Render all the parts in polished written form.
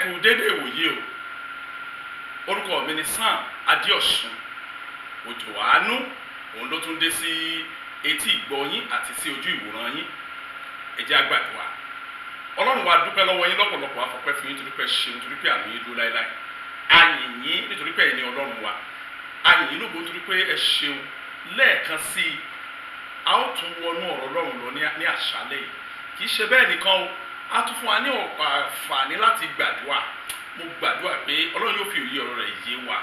Kú dédé ìwòyí o. Orúkọ mi ni Sam Adéọ̀sùn Òjò Àánú. Òun ló tún dé sí etí ìgbọ́ yín àti sí ojú ìwòran yín. Ẹ jẹ́ á gbàdúrà. Ọlọ́run wa, dúpẹ́ lọ́wọ́ yín lọ́pọ̀lọpọ̀. Afọpẹ́ fún yín torí pé ṣeun, torí pé àánú yín dúró láéláé. A yìn yín nítorí pé ẹ̀yin ni Ọlọ́run wa. A yìn yín lógo nítorí pé ẹ ṣeun. Lẹ́ẹ̀kan sí i, a ó tún wọnú ọ̀rọ̀ Ọlọ́run lọ ní àṣálẹ́ yìí. Kì í ṣe bẹ́ẹ̀ nìkan o, a tún fún wa ní ọ̀pọ̀ àǹfààní láti gbàdúrà. Mo gbàdúrà pé Ọlọ́run yóò fi òye ọ̀rọ̀ rẹ̀ yé wa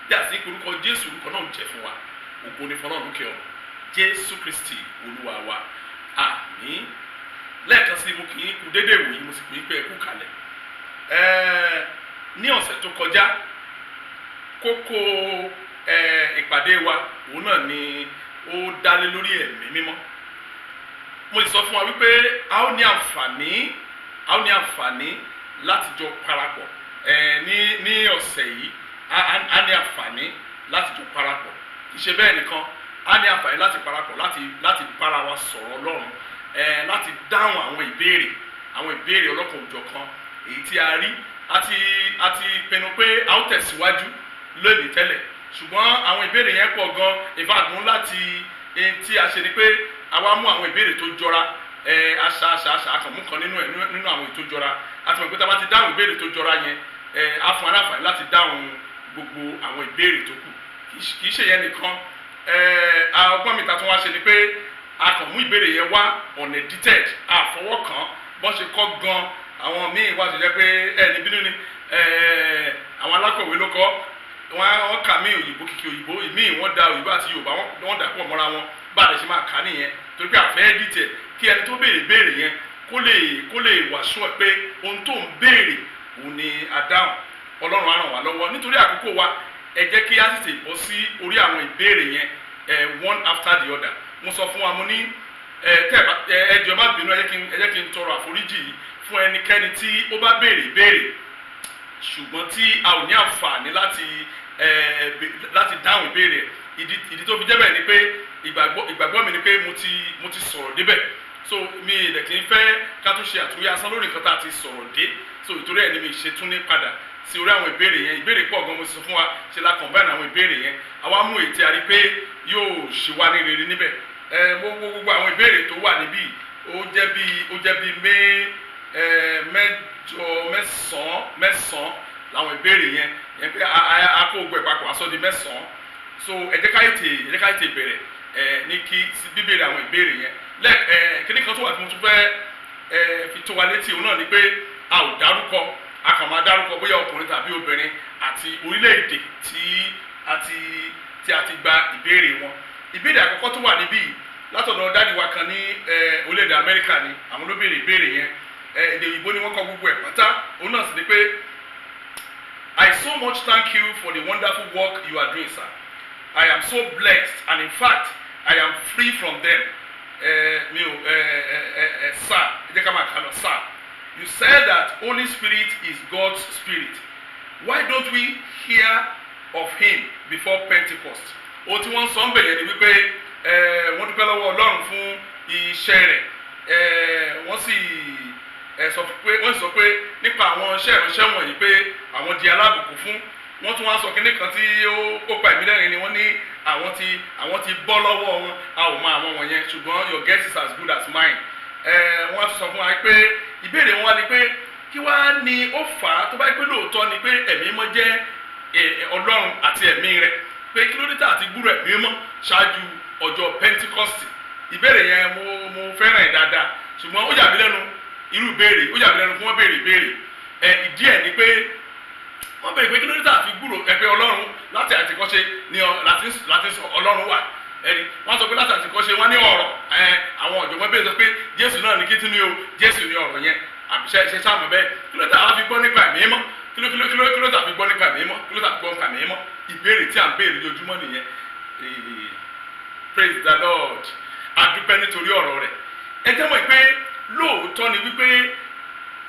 bí àti orúkọ Jésù, orúkọ náà jẹ́ fún wa. Ògo ni fọlọ́run lókè ọ̀run. Jésù Kristi Olúwa wa, àmín. Lẹ́ẹ̀kan sí, mo kì í kú dédé ìwòyí, mo sì kì í pé ẹ kú kalẹ̀. Ní ọ̀sẹ̀ tó kọjá, kókó ìpàdé wa, òun náà ni ó dálé lórí Ẹ̀mí Mímọ́. Mo sì sọ fún wa wípé a ó ní àǹfààní láti jọ parapọ̀ ní ọ̀sẹ̀ yìí. A ní àǹfààní láti jọ parapọ̀. Kì í ṣe bẹ́ẹ̀ nìkan, a ní àǹfààní láti parapọ̀ láti bára wa sọ̀rọ̀ Ọlọ́run, láti dáhùn àwọn ìbéèrè ọlọ́kan-ò-jọ̀kan èyí tí a rí. A ti pinnu pé a ó tẹ̀síwájú lónìí tẹ́lẹ̀, ṣùgbọ́n àwọn ìbéèrè yẹn pọ̀ gan. In fact, mú láti ẹni tí a ṣe ni pé a wá mú àwọn ìbéèrè tó jọra, àṣà àṣà àṣà àkànmú kan nínú ẹ, nínú àwọn ètò jọra. A ti mọ̀ pé tá a bá ti dáhùn ìbéèrè tó jọra yẹn, á fún aláǹfààní láti dáhùn gbogbo àwọn ìbéèrè tó kù. Kì í ṣe yẹn nìkan, ọgbọ́n mi ta tún wá ṣe ni pé a kàn mú ìbéèrè yẹn wá unedited, àfọwọ́kàn bọ́n ṣe kọ́ gan. Àwọn míì wá tó jẹ́ pé ẹ ní bínú ni, àwọn alákọ̀wé ló kọ́ wọ́n kà mí òyìnbó kìkì òyìnbó, ìmíì wọ́n da òyìnbó àti Yorùbá, wọ́n dà pọ̀ mọ́ra wọn. Bá a lè ṣe máa kà á nìyẹn, torí pé àfẹ́ edit ẹ̀ kí ẹni tó béèrè béèrè yẹn kó lè wà sure pé ohun tó ń béèrè òun ni a dáhùn. Ọlọ́run á ràn wá lọ́wọ́. Nítorí àkókò wa, ẹ jẹ́ kí á sì tè bọ́ sí orí àwọn ìbéèrè yẹn one after the other. Mo sọ fún wa, mo ní ẹ tẹ́ ẹ bá ẹ jọ̀ọ́, má bínú, ẹ jẹ́ kí n tọrọ àforíjì yìí fún ẹnikẹ́ni tí ó bá béèrè ìbéèrè, ṣùgbọ́n tí a ò ní àǹfààní láti dáhùn ìbéèrè ẹ̀. Ìdí tó fi jẹ́ bẹ́ẹ̀ ni pé ìgbàgbọ́ mi ni pé mo ti sọ̀rọ̀ débẹ̀. So mi ì kì í fẹ́ ká tún ṣe àtúnyẹ asán lórí nǹkan tá a ti sọ̀rọ̀ dé. So ìtorí ẹ̀ ni mi ṣe tún ní padà sí orí àwọn ìbéèrè yẹn. Ìbéèrè pọ̀ gan. Mo ti sọ fún wa ṣe la combine àwọn ìbéèrè yẹn, àwa mú ètí a rí pé yóò ṣe wá ní rere níbẹ̀. Mo wo gbogbo àwọn ìbéèrè tó wà níbí, ó jẹ́ bí mé mẹ́jọ, mẹ́sàn-án, mẹ́sàn-án làwọn ìbéèrè yẹn yẹn pé a kó gbogbo ẹ̀ papọ̀, a sọ di mẹ́sàn-án. So ẹ jẹ́ ká ètè bẹ̀rẹ̀ ní kí sí bíbéèrè àwọn ìbéèrè yẹn. Lẹ kíní kan tó wà tí mo tún fẹ́ fi tó wa létí, òun náà ni pé a ò dárúkọ. A kàn máa dárúkọ bóyá ọkùnrin tàbí obìnrin àti orílẹ̀-èdè tí a ti gba ìbéèrè wọn. Ìbéèrè àkọ́kọ́ tó wà níbí yìí, látọ̀dọ̀ daddy wa kan ní orílẹ̀-èdè Amẹ́ríkà ni. Àwọn ló béèrè ìbéèrè yẹn. Èdè òyìnbó ni wọ́n kọ gbogbo ẹ̀ pátá. Òun náà sì ni pé, "I so much thank you for the wonderful work you are doing, sir. I am so blessed and in fact I am free from them." Mi ò ẹ ẹ ẹ ẹ sir, ẹ jẹ́ ká máa kà lọ. "Sir, you said that Holy Spirit is God's spirit. Why don't we hear of him before Pentecost?" Ohun tí wọ́n ń sọ ń bẹ̀ yẹn ni wípé wọ́n dúpẹ́ lọ́wọ́ Ọlọ́run fún iṣẹ́ rẹ̀. Wọ́n sì sọ pé, wọ́n sì sọ pé nípa àwọn iṣẹ́ ìránṣẹ́ wọ̀nyí pé àwọn di alábùkún fún. Wọ́n tún wá sọ kínní kan tí ó pa ẹ̀mí lẹ́rìn ni. Wọ́n ní àwọn ti bọ́ lọ́wọ́ wọn. A ò mọ àwọn wọ̀nyẹn, ṣùgbọ́n your guess is as good as mine. Wọ́n sọ fún wa pé ìbéèrè wọn wá ni pé kí wá ní ó fà á, tó bá yẹ pé lóòótọ́ ni pé Ẹ̀mí Mímọ́ jẹ́ Ọlọ́run àti ẹ̀mí rẹ̀, pé kí ló dé tá àti gbúrò Ẹ̀mí Mímọ́ ṣáájú ọjọ́ Pentecost? Ìbéèrè yẹn, mo fẹ́ràn ẹ̀ dáadáa, ṣùgbọ́n ó yà mí lẹ́nu. Irú ìbéèrè ó yà mí lẹ́nu kí wọ́n béèrè ìbéèrè ẹ. Ìdí ẹ̀ ni pé wọ́n béèrè pé kí ló dé tá àfi gbúrò ẹgbẹ́ Ọlọ́run láti àtìkọ́ṣe ni láti sọ Ọlọ́run wà ẹni. Wọ́n sọ pé láti àtìkọ́ṣe, wọ́n ní ọ̀rọ̀ ẹ. Àwọn ọ̀jọ̀gbọ́n béèrè sọ pé Jésù náà ní kí tún ní o, Jésù ní ọ̀rọ̀ yẹn, àbí ṣe sáàmù bẹ́ẹ̀? Kí ló dé tá fi gbọ́ nípa Ẹ̀mí Mímọ́? Kí ló tà fi gbọ́ nípa Ẹ̀mí Mímọ́? Kí ló tà fi gbọ́ nípa Ẹ̀mí Mímọ́? Ìbéèrè tí à ń béèrè lójoojúmọ́ nìyẹn. Praise the Lord. A dúpẹ́ nítorí ọ̀rọ̀ rẹ̀. Ẹ jẹ́ mọ̀ pé lóòótọ́ ni wípé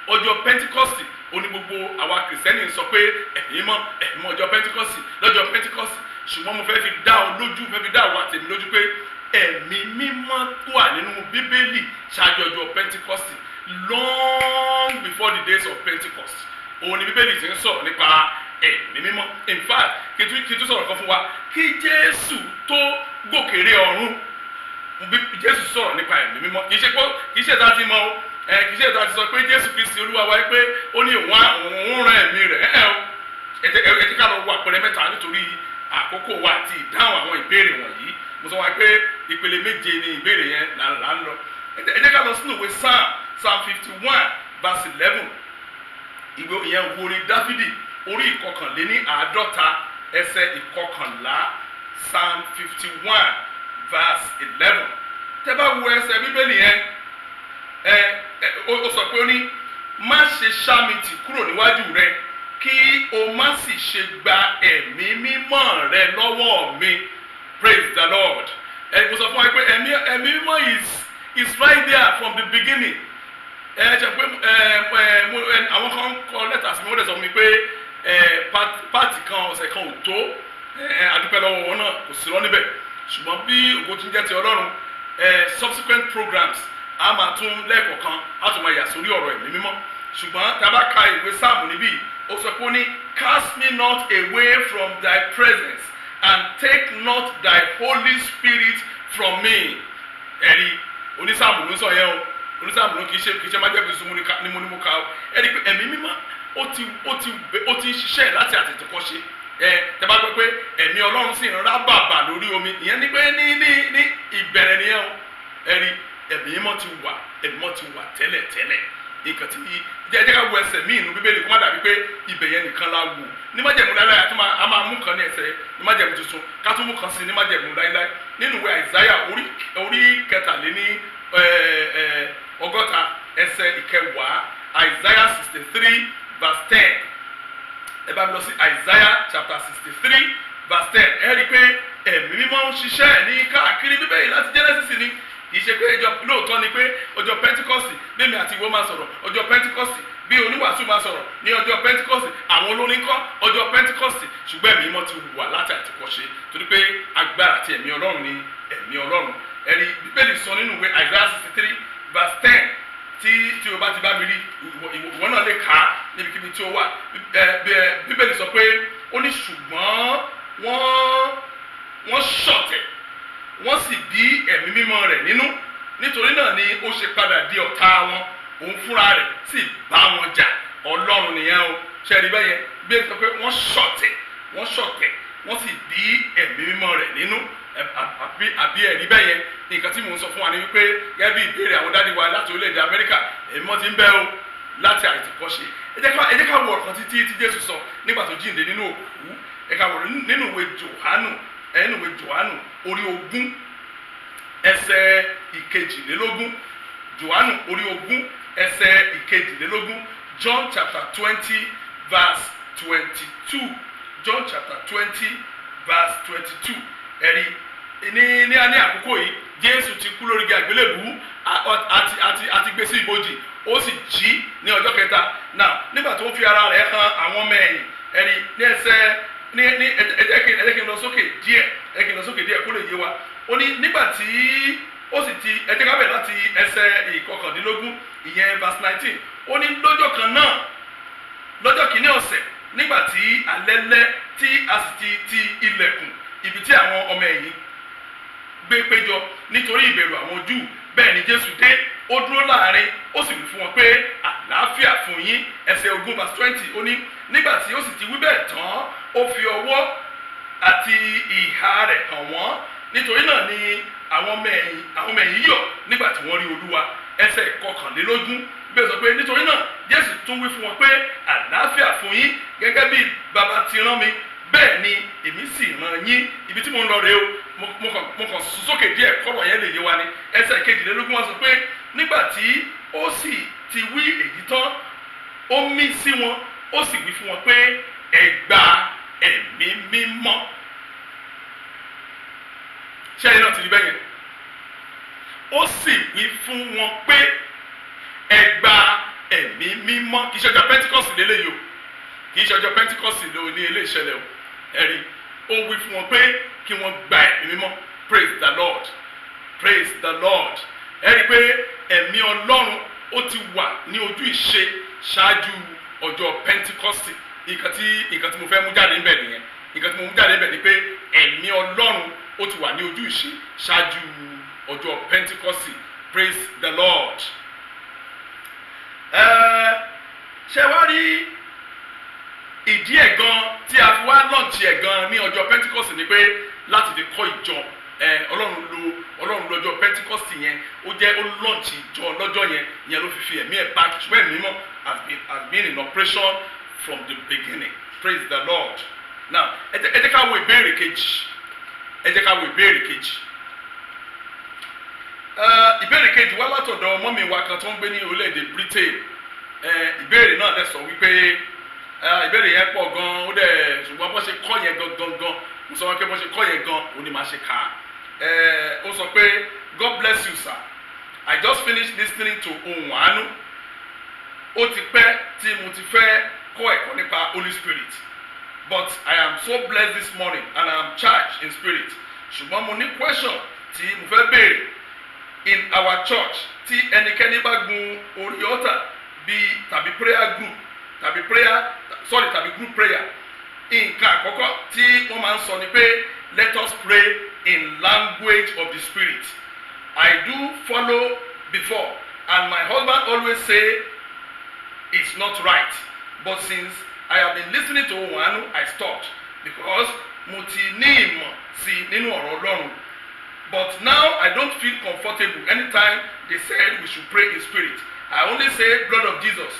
ọjọ́ Pentecost ó ní gbogbo àwa Kìrìsìtẹ́nì sọ pé Ẹ̀mí Mímọ́, Ẹ̀mí Mímọ́, ọjọ́ Pentecost, lọ́jọ́ Pentecost. Ṣùgbọ́n mo fẹ́ fi dá ọ lójú, fẹ́ fi dá àwọn àtẹ̀mí lójú pé Ẹ̀mí Mímọ́ wà nínú Bíbélì ṣáájú ọjọ́ Pentecost, long before the days of Pentecost. Òun ni Bíbélì ti ń sọ̀rọ̀ nípa ẹ̀mí mímọ́. In fact, kí tún sọ̀rọ̀ kan fún wa. Kí Jésù tó gòkèrè ọ̀run, bí Jésù sọ̀rọ̀ nípa ẹ̀mí mímọ́. Kì í ṣe pé kì í ṣe tá a ti mọ̀ o, ẹ kì í ṣe tá a ti sọ pé Jésù Kristi Olúwa wa pé ó ní òun rán ẹ̀mí rẹ̀. Ẹ o, ẹ jẹ́ ká lọ wo àpẹẹrẹ mẹ́ta nítorí àkókò wa àti ìdáhùn àwọn ìbéèrè wọ̀nyí. Mo sọ wá pé ìpele méje ni ìbéèrè yẹn là ń lọ. Ẹ jẹ́ ká lọ sínú ìwé Psalm 51 verse 11. Ìwé ìyẹn wo orin Dáfídì, orí 51, ẹsẹ̀ 11. Psalm 51 verse 11. Tẹ́ bá wo ẹsẹ̀ Bíbélì yẹn, ẹ ẹ ó sọ pé, ó ní, "Má ṣe ṣá mi tì kúrò níwájú rẹ, kí o má sì ṣe gba ẹ̀mí mímọ́ rẹ lọ́wọ́ mi." Praise the Lord. Ẹ mo sọ fún wa pé ẹ̀mí mímọ́ is right there from the beginning. Ẹ ṣe pé ẹ ẹ mo ẹ àwọn kan kọ lẹ́tà sí mi, wọ́n dẹ̀ sọ fún mi pé part kan, ọ̀sẹ̀ kan ò tó. Adúpẹ́ lọ́wọ́ wọn náà, kò sí lọ níbẹ̀. Ṣùgbọ́n bí ògo tún jẹ́ ti Ọlọ́run, subsequent programs, a máa tún lẹ́ẹ̀kọ̀kan, a tún máa yà sórí ọ̀rọ̀ ẹ̀mí mímọ́. Ṣùgbọ́n tá a bá ka ìwé Sáàmù níbí, ó sọ pé, ó ní, "Cast me not away from thy presence, and take not thy Holy Spirit from me." Ẹ̀rí onísáàmù ló ń sọ yẹn o. Onísáàmù ló kì í ṣe májẹ̀mú tuntun ní mo ka o. Ẹ̀rí pé ẹ̀mí mímọ́ ó ti ń ṣiṣẹ́ láti àtètèkọ́ṣe. Ẹ tẹ́ bá gbọ́ pé ẹ̀mí Ọlọ́run sì ń rá bàbà lórí omi, ìyẹn ní pé ní ìbẹ̀rẹ̀ nìyẹn o. Ẹ̀rí ẹ̀mí mímọ́ ti wà, ẹ̀mí mímọ́ ti wà tẹ́lẹ̀ tẹ́lẹ̀. Nǹkan tí jẹ́ ká wo ẹsẹ̀ míì nínú Bíbélì, kó má dàbí pé ibẹ̀ yẹn nìkan la wò. Ní májẹ̀mú láíláí, a máa mú kan ní ẹsẹ̀ ní májẹ̀mú tuntun, ká tún mú kan sí ní májẹ̀mú láíláí. Nínú ìwé Àìsáyà, orí 63, ẹsẹ̀ 10, Isaiah 63 verse 10. Ẹ bá mi lọ sí Isaiah chapter 63 verse 10. Ẹ rí i pé ẹ̀mí mímọ́ ń ṣiṣẹ́ ní káàkiri Bíbélì láti Genesis ni. Kì í ṣe pé ẹjọ́ lóòótọ́ ni pé ọjọ́ Pentecost, bẹ́ẹ̀mi àti ìwọ máa sọ̀rọ̀ ọjọ́ Pentecost, bí oníwàásù máa sọ̀rọ̀ ní ọjọ́ Pentecost, àwọn olórin kọ́ ọjọ́ Pentecost, ṣùgbọ́n ẹ̀mí mímọ́ ti wà láti àtìkọ́ṣe, torí pé agbára àti ẹ̀mí Ọlọ́run ni ẹ̀mí Ọlọ́run. Ẹ̀rí Bíbélì sọ nínú ìwé Isaiah 63 verse 10. Tí o bá ti bá mi rí, ìwọ náà lè kà á níbikíbi tí o wà. Bíbélì sọ pé, ó ní, "Ṣùgbọ́n wọ́n ṣọ̀tẹ̀, wọ́n sì bí ẹ̀mí mímọ́ rẹ̀ nínú. Nítorí náà ni ó ṣe padà di ọ̀tá wọn, òun fúnra rẹ̀ sì bá wọn jà." Ọlọ́run nìyẹn o. Ṣe rí bẹ́yẹn bí ẹ sọ pé wọ́n ṣọ̀tẹ̀, wọ́n ṣọ̀tẹ̀, wọ́n sì bí ẹ̀mí mímọ́ rẹ̀ nínú? Àbí ẹ̀rí bẹ́yẹn? Nǹkan tí mò ń sọ fún wa ni wípé, gẹ́gẹ́ bí ìbéèrè àwọn daddy wa láti orílẹ̀-èdè Amẹ́ríkà, ẹ̀mí mọ́ ti ń bẹ o láti àìtìkọ́ṣe. Ẹ jẹ́ ká wo ọ̀rọ̀ kan títí tí Jésù sọ nígbà tó jíǹde nínú òkú. Ẹ ká wò nínú ìwé Jòhánù, nínú ìwé Jòhánù, orí 20, ẹsẹ̀ 22. Jòhánù, orí 20, ẹsẹ̀ 22. John chapter 20 verse 22. John chapter 20 verse 22. Ẹ̀rí ní àkókò yìí, Jésù ti kú lórí igi àgbélébùú, àti gbé sí ibojì, ó sì jí ní ọjọ́ kẹta. Now, nígbà tó ń fi ara rẹ̀ hàn àwọn ọmọ ẹ̀yìn, ẹ̀rí ní ẹsẹ̀ ní ẹ jẹ́ kí n lọ sókè díẹ̀, ẹ jẹ́ kí n lọ sókè díẹ̀ kó lè yé wa. Ó ní nígbà tí ó sì ti, ẹ jẹ́ ká bẹ̀rẹ̀ láti ẹsẹ̀ 19, ìyẹn verse 19. Ó ní, lọ́jọ́ kan náà, lọ́jọ́ kìíní ọ̀sẹ̀, nígbà tí alẹ́ lẹ́, tí a sì ti ti ilẹ̀kùn ibi tí àwọn ọmọ ẹ̀yìn gbé péjọ nítorí ìbẹ̀rù àwọn Júù, bẹ́ẹ̀ ni Jésù dé, ó dúró láàrin, ó sì wí fún wọn pé, "Àlàáfíà fún yín." Ẹsẹ̀ 20, verse 20, ó ní, nígbà tí ó sì ti wí bẹ́ẹ̀ tán, ó fi ọwọ́ àti ìhà rẹ̀ hàn wọ́n. Nítorí náà ni àwọn ọmọ ẹ̀yìn yọ̀ nígbà tí wọ́n rí Olúwa. Ẹsẹ̀ 21 bẹ́ẹ̀ sọ pé, nítorí náà Jésù tún wí fún wọn pé, "Àlàáfíà fún yín. Gẹ́gẹ́ bí Bàbá ti rán mi, bẹ́ẹ̀ ni èmi sì rán yín." Ibi tí mo ń lọ rèé o. Mo kàn sún sókè díẹ̀ kọ́rọ̀ yẹn lè yé wa ni. Ẹsẹ̀ 22, wọn sọ pé, nígbà tí ó sì ti wí èyí tán, ó mí sí wọn, ó sì wí fún wọn pé, "Ẹ gba ẹ̀mí mímọ́." Ṣé ẹ̀yin náà ti rí bẹ́ẹ̀ yẹn? Ó sì wí fún wọn pé, "Ẹ gba ẹ̀mí mímọ́." Kì í ṣe ọjọ́ Pentikọ́sì lélẹ́yìí o. Kì í ṣe ọjọ́ Pentikọ́sì ló ní ilé ìṣẹ̀lẹ̀ o. Ẹ̀rí, ó wí fún wọn pé kí wọ́n gba ẹ̀mí mímọ́. Praise the Lord. Praise the Lord. Ẹ rí i pé ẹ̀mí Ọlọ́run, ó ti wà ní ojú ìṣe ṣáájú. ọjọ́ Pentecost. Nǹkan tí mo fẹ́ mú jáde níbẹ̀ nìyẹn. Nǹkan tí mo mú jáde níbẹ̀ ni pé ẹ̀mí Ọlọ́run, ó ti wà ní ojú ìṣe ṣáájú ọjọ́ Pentecost. Praise the Lord. Ṣé wá rí ìdí ẹ̀ gan tí a fi wá launch ẹ̀ gan ní ọjọ́ Pentecost ni pé láti fi kọ́ ìjọ. Ọlọ́run lọ́jọ́ Pentecost yẹn, ó jẹ́ ó launch ìjọ lọ́jọ́ yẹn. Yẹn ló fi ẹ̀mí ẹ̀ back, ṣùgbọ́n ẹ̀mí mímọ́ has been in operation from the beginning. Praise the Lord. Now, ẹ jẹ́ ká wo ìbéèrè kejì. Ẹ jẹ́ ká wo ìbéèrè kejì. Ìbéèrè kejì wá látọ̀dọ̀ mummy wa kan tó ń gbé ní orílẹ̀-èdè Britain. Ìbéèrè náà dẹ̀ sọ wípé ìbéèrè yẹn pọ̀ gan, ó dẹ̀, ṣùgbọ́n bó ṣe kọ́ yẹn gan gan gan, mo sọ wọn pé bó ṣe kọ́ yẹn gan òun ni màá ṣe kà á. Ó sọ pé, "God bless you, sir. I just finished listening to Ohùn Àánú. Ó ti pẹ́ tí mo ti fẹ́ kọ́ ẹ̀kọ́ nípa Holy Spirit, but I am so blessed this morning and I am charged in spirit. Ṣùgbọ́n mo ní question tí mo fẹ́ béèrè. In our church, tí ẹnikẹ́ni bá gun orí altar bíi tàbí prayer group tàbí prayer, sorry, tàbí group prayer, nǹkan àkọ́kọ́ tí wọ́n máa ń sọ ni pé, 'Let us pray in language of the spirit.' I do follow before and my husband always say it's not right, but since I have been listening to Ohùn Àánú, I stopped because mo ti ní ìmọ̀ sí nínú ọ̀rọ̀ Ọlọ́run. But now I don't feel comfortable anytime they said we should pray in spirit. I only say 'Blood of Jesus'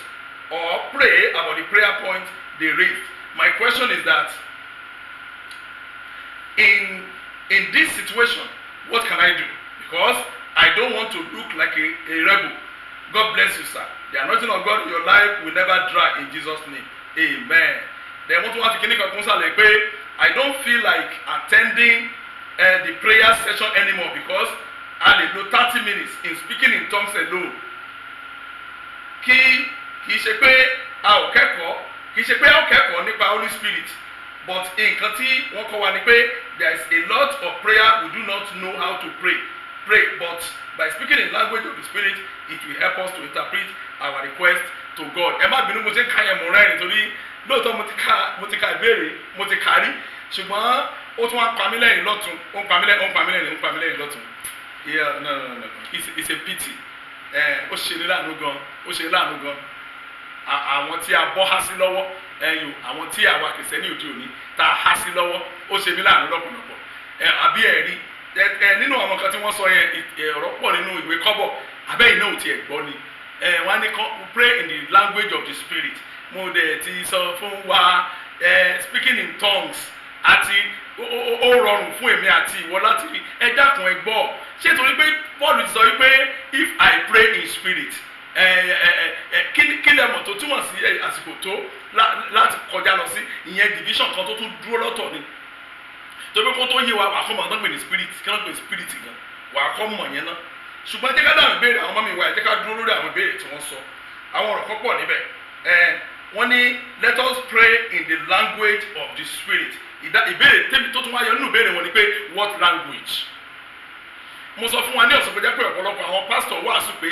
or pray about the prayer point they raised. My question is that in this situation, what can I do? Because I don't want to look like a rebel. God bless you, sir. The anointing of God in your life will never dry in Jesus' name. Amen." Then wọ́n tún wá fi kíní kan kún sàlẹ̀ pé, "I don't feel like attending the prayer session anymore because a lè lo 30 minutes in speaking in tongues alone. Kì í ṣe pé a ò kẹ́kọ̀ọ́, kì í ṣe pé a ò kẹ́kọ̀ọ́ nípa Holy Spirit, but nǹkan tí wọ́n kọ́ wa ni pé there is a lot of prayer we do not know how to pray, but by speaking in language of the spirit, it will help us to interpret our request to God." Ẹ má bínú, mo ti ń ka yẹn, mo rẹ́rìn torí lóòótọ́ mo ti ka ìbéèrè, mo ti kà rí, ṣùgbọ́n ó tún wá ń pa mí lẹ́rìn lọ́tún, ó ń pa mí lẹ́rìn, ó ń pa mí lẹ́rìn, ó ń pa mí lẹ́rìn lọ́tún. Yeah, no, no, no, it's a pity. Ẹ ó ṣe ní láàánú gan, ó ṣe ní láàánú gan. Àwọn tí a bọ́ há sí lọ́wọ́ ẹ̀yìn, àwọn tí àwa Kìrìsìtẹ́nì òde òní tá a há sí lọ́wọ́, ó ṣe mí láàánú lọ́pọ̀lọpọ̀. Ẹ àbí ẹ rí ẹ nínú àwọn kan tí wọ́n sọ yẹn, ọ̀rọ̀ pọ̀ nínú ìwé kọ́bọ̀ abẹ́yìn náà ò tiẹ̀ gbọ́ ni. Ẹ wọ́n á ní pray in the language of the spirit. Mo dẹ̀ ti sọ fún wa, ẹ speaking in tongues àti ó rọrùn fún èmi àti ìwọ láti rí. Ẹ dákun, ẹ gbọ́, ṣé torí pé Paul ti sọ wípé "if I pray in spirit", ẹ ẹ ẹ kí lẹ mọ̀ tó túmọ̀ sí? Àsìkò tó láti kọjá lọ sí ìyẹn, division kan tó tún dúró lọ́tọ̀ ni, torí pé kó tó yé wa, wà á kọ́ mọ̀ ọ́n pè ní spirit, kí wọ́n pè ní spirit gan, wà á kọ́ mọ̀ yẹn náà. Ṣùgbọ́n jẹ́ ká dáhùn ìbéèrè àwọn mummy wa. Ẹ jẹ́ ká dúró lórí àwọn ìbéèrè tí wọ́n sọ. Àwọn ọ̀rọ̀ kan pọ̀ níbẹ̀. Ẹ wọ́n ní, "Let us pray in the language of the spirit." Ìbéèrè tẹ́mi tó tún wáyé nínú ìbéèrè wọn ni pé, what language? Mo sọ fún wa ní ọ̀sán kọjá pé ọ̀pọ̀lọpọ̀ àwọn pásítọ̀ wàásù pé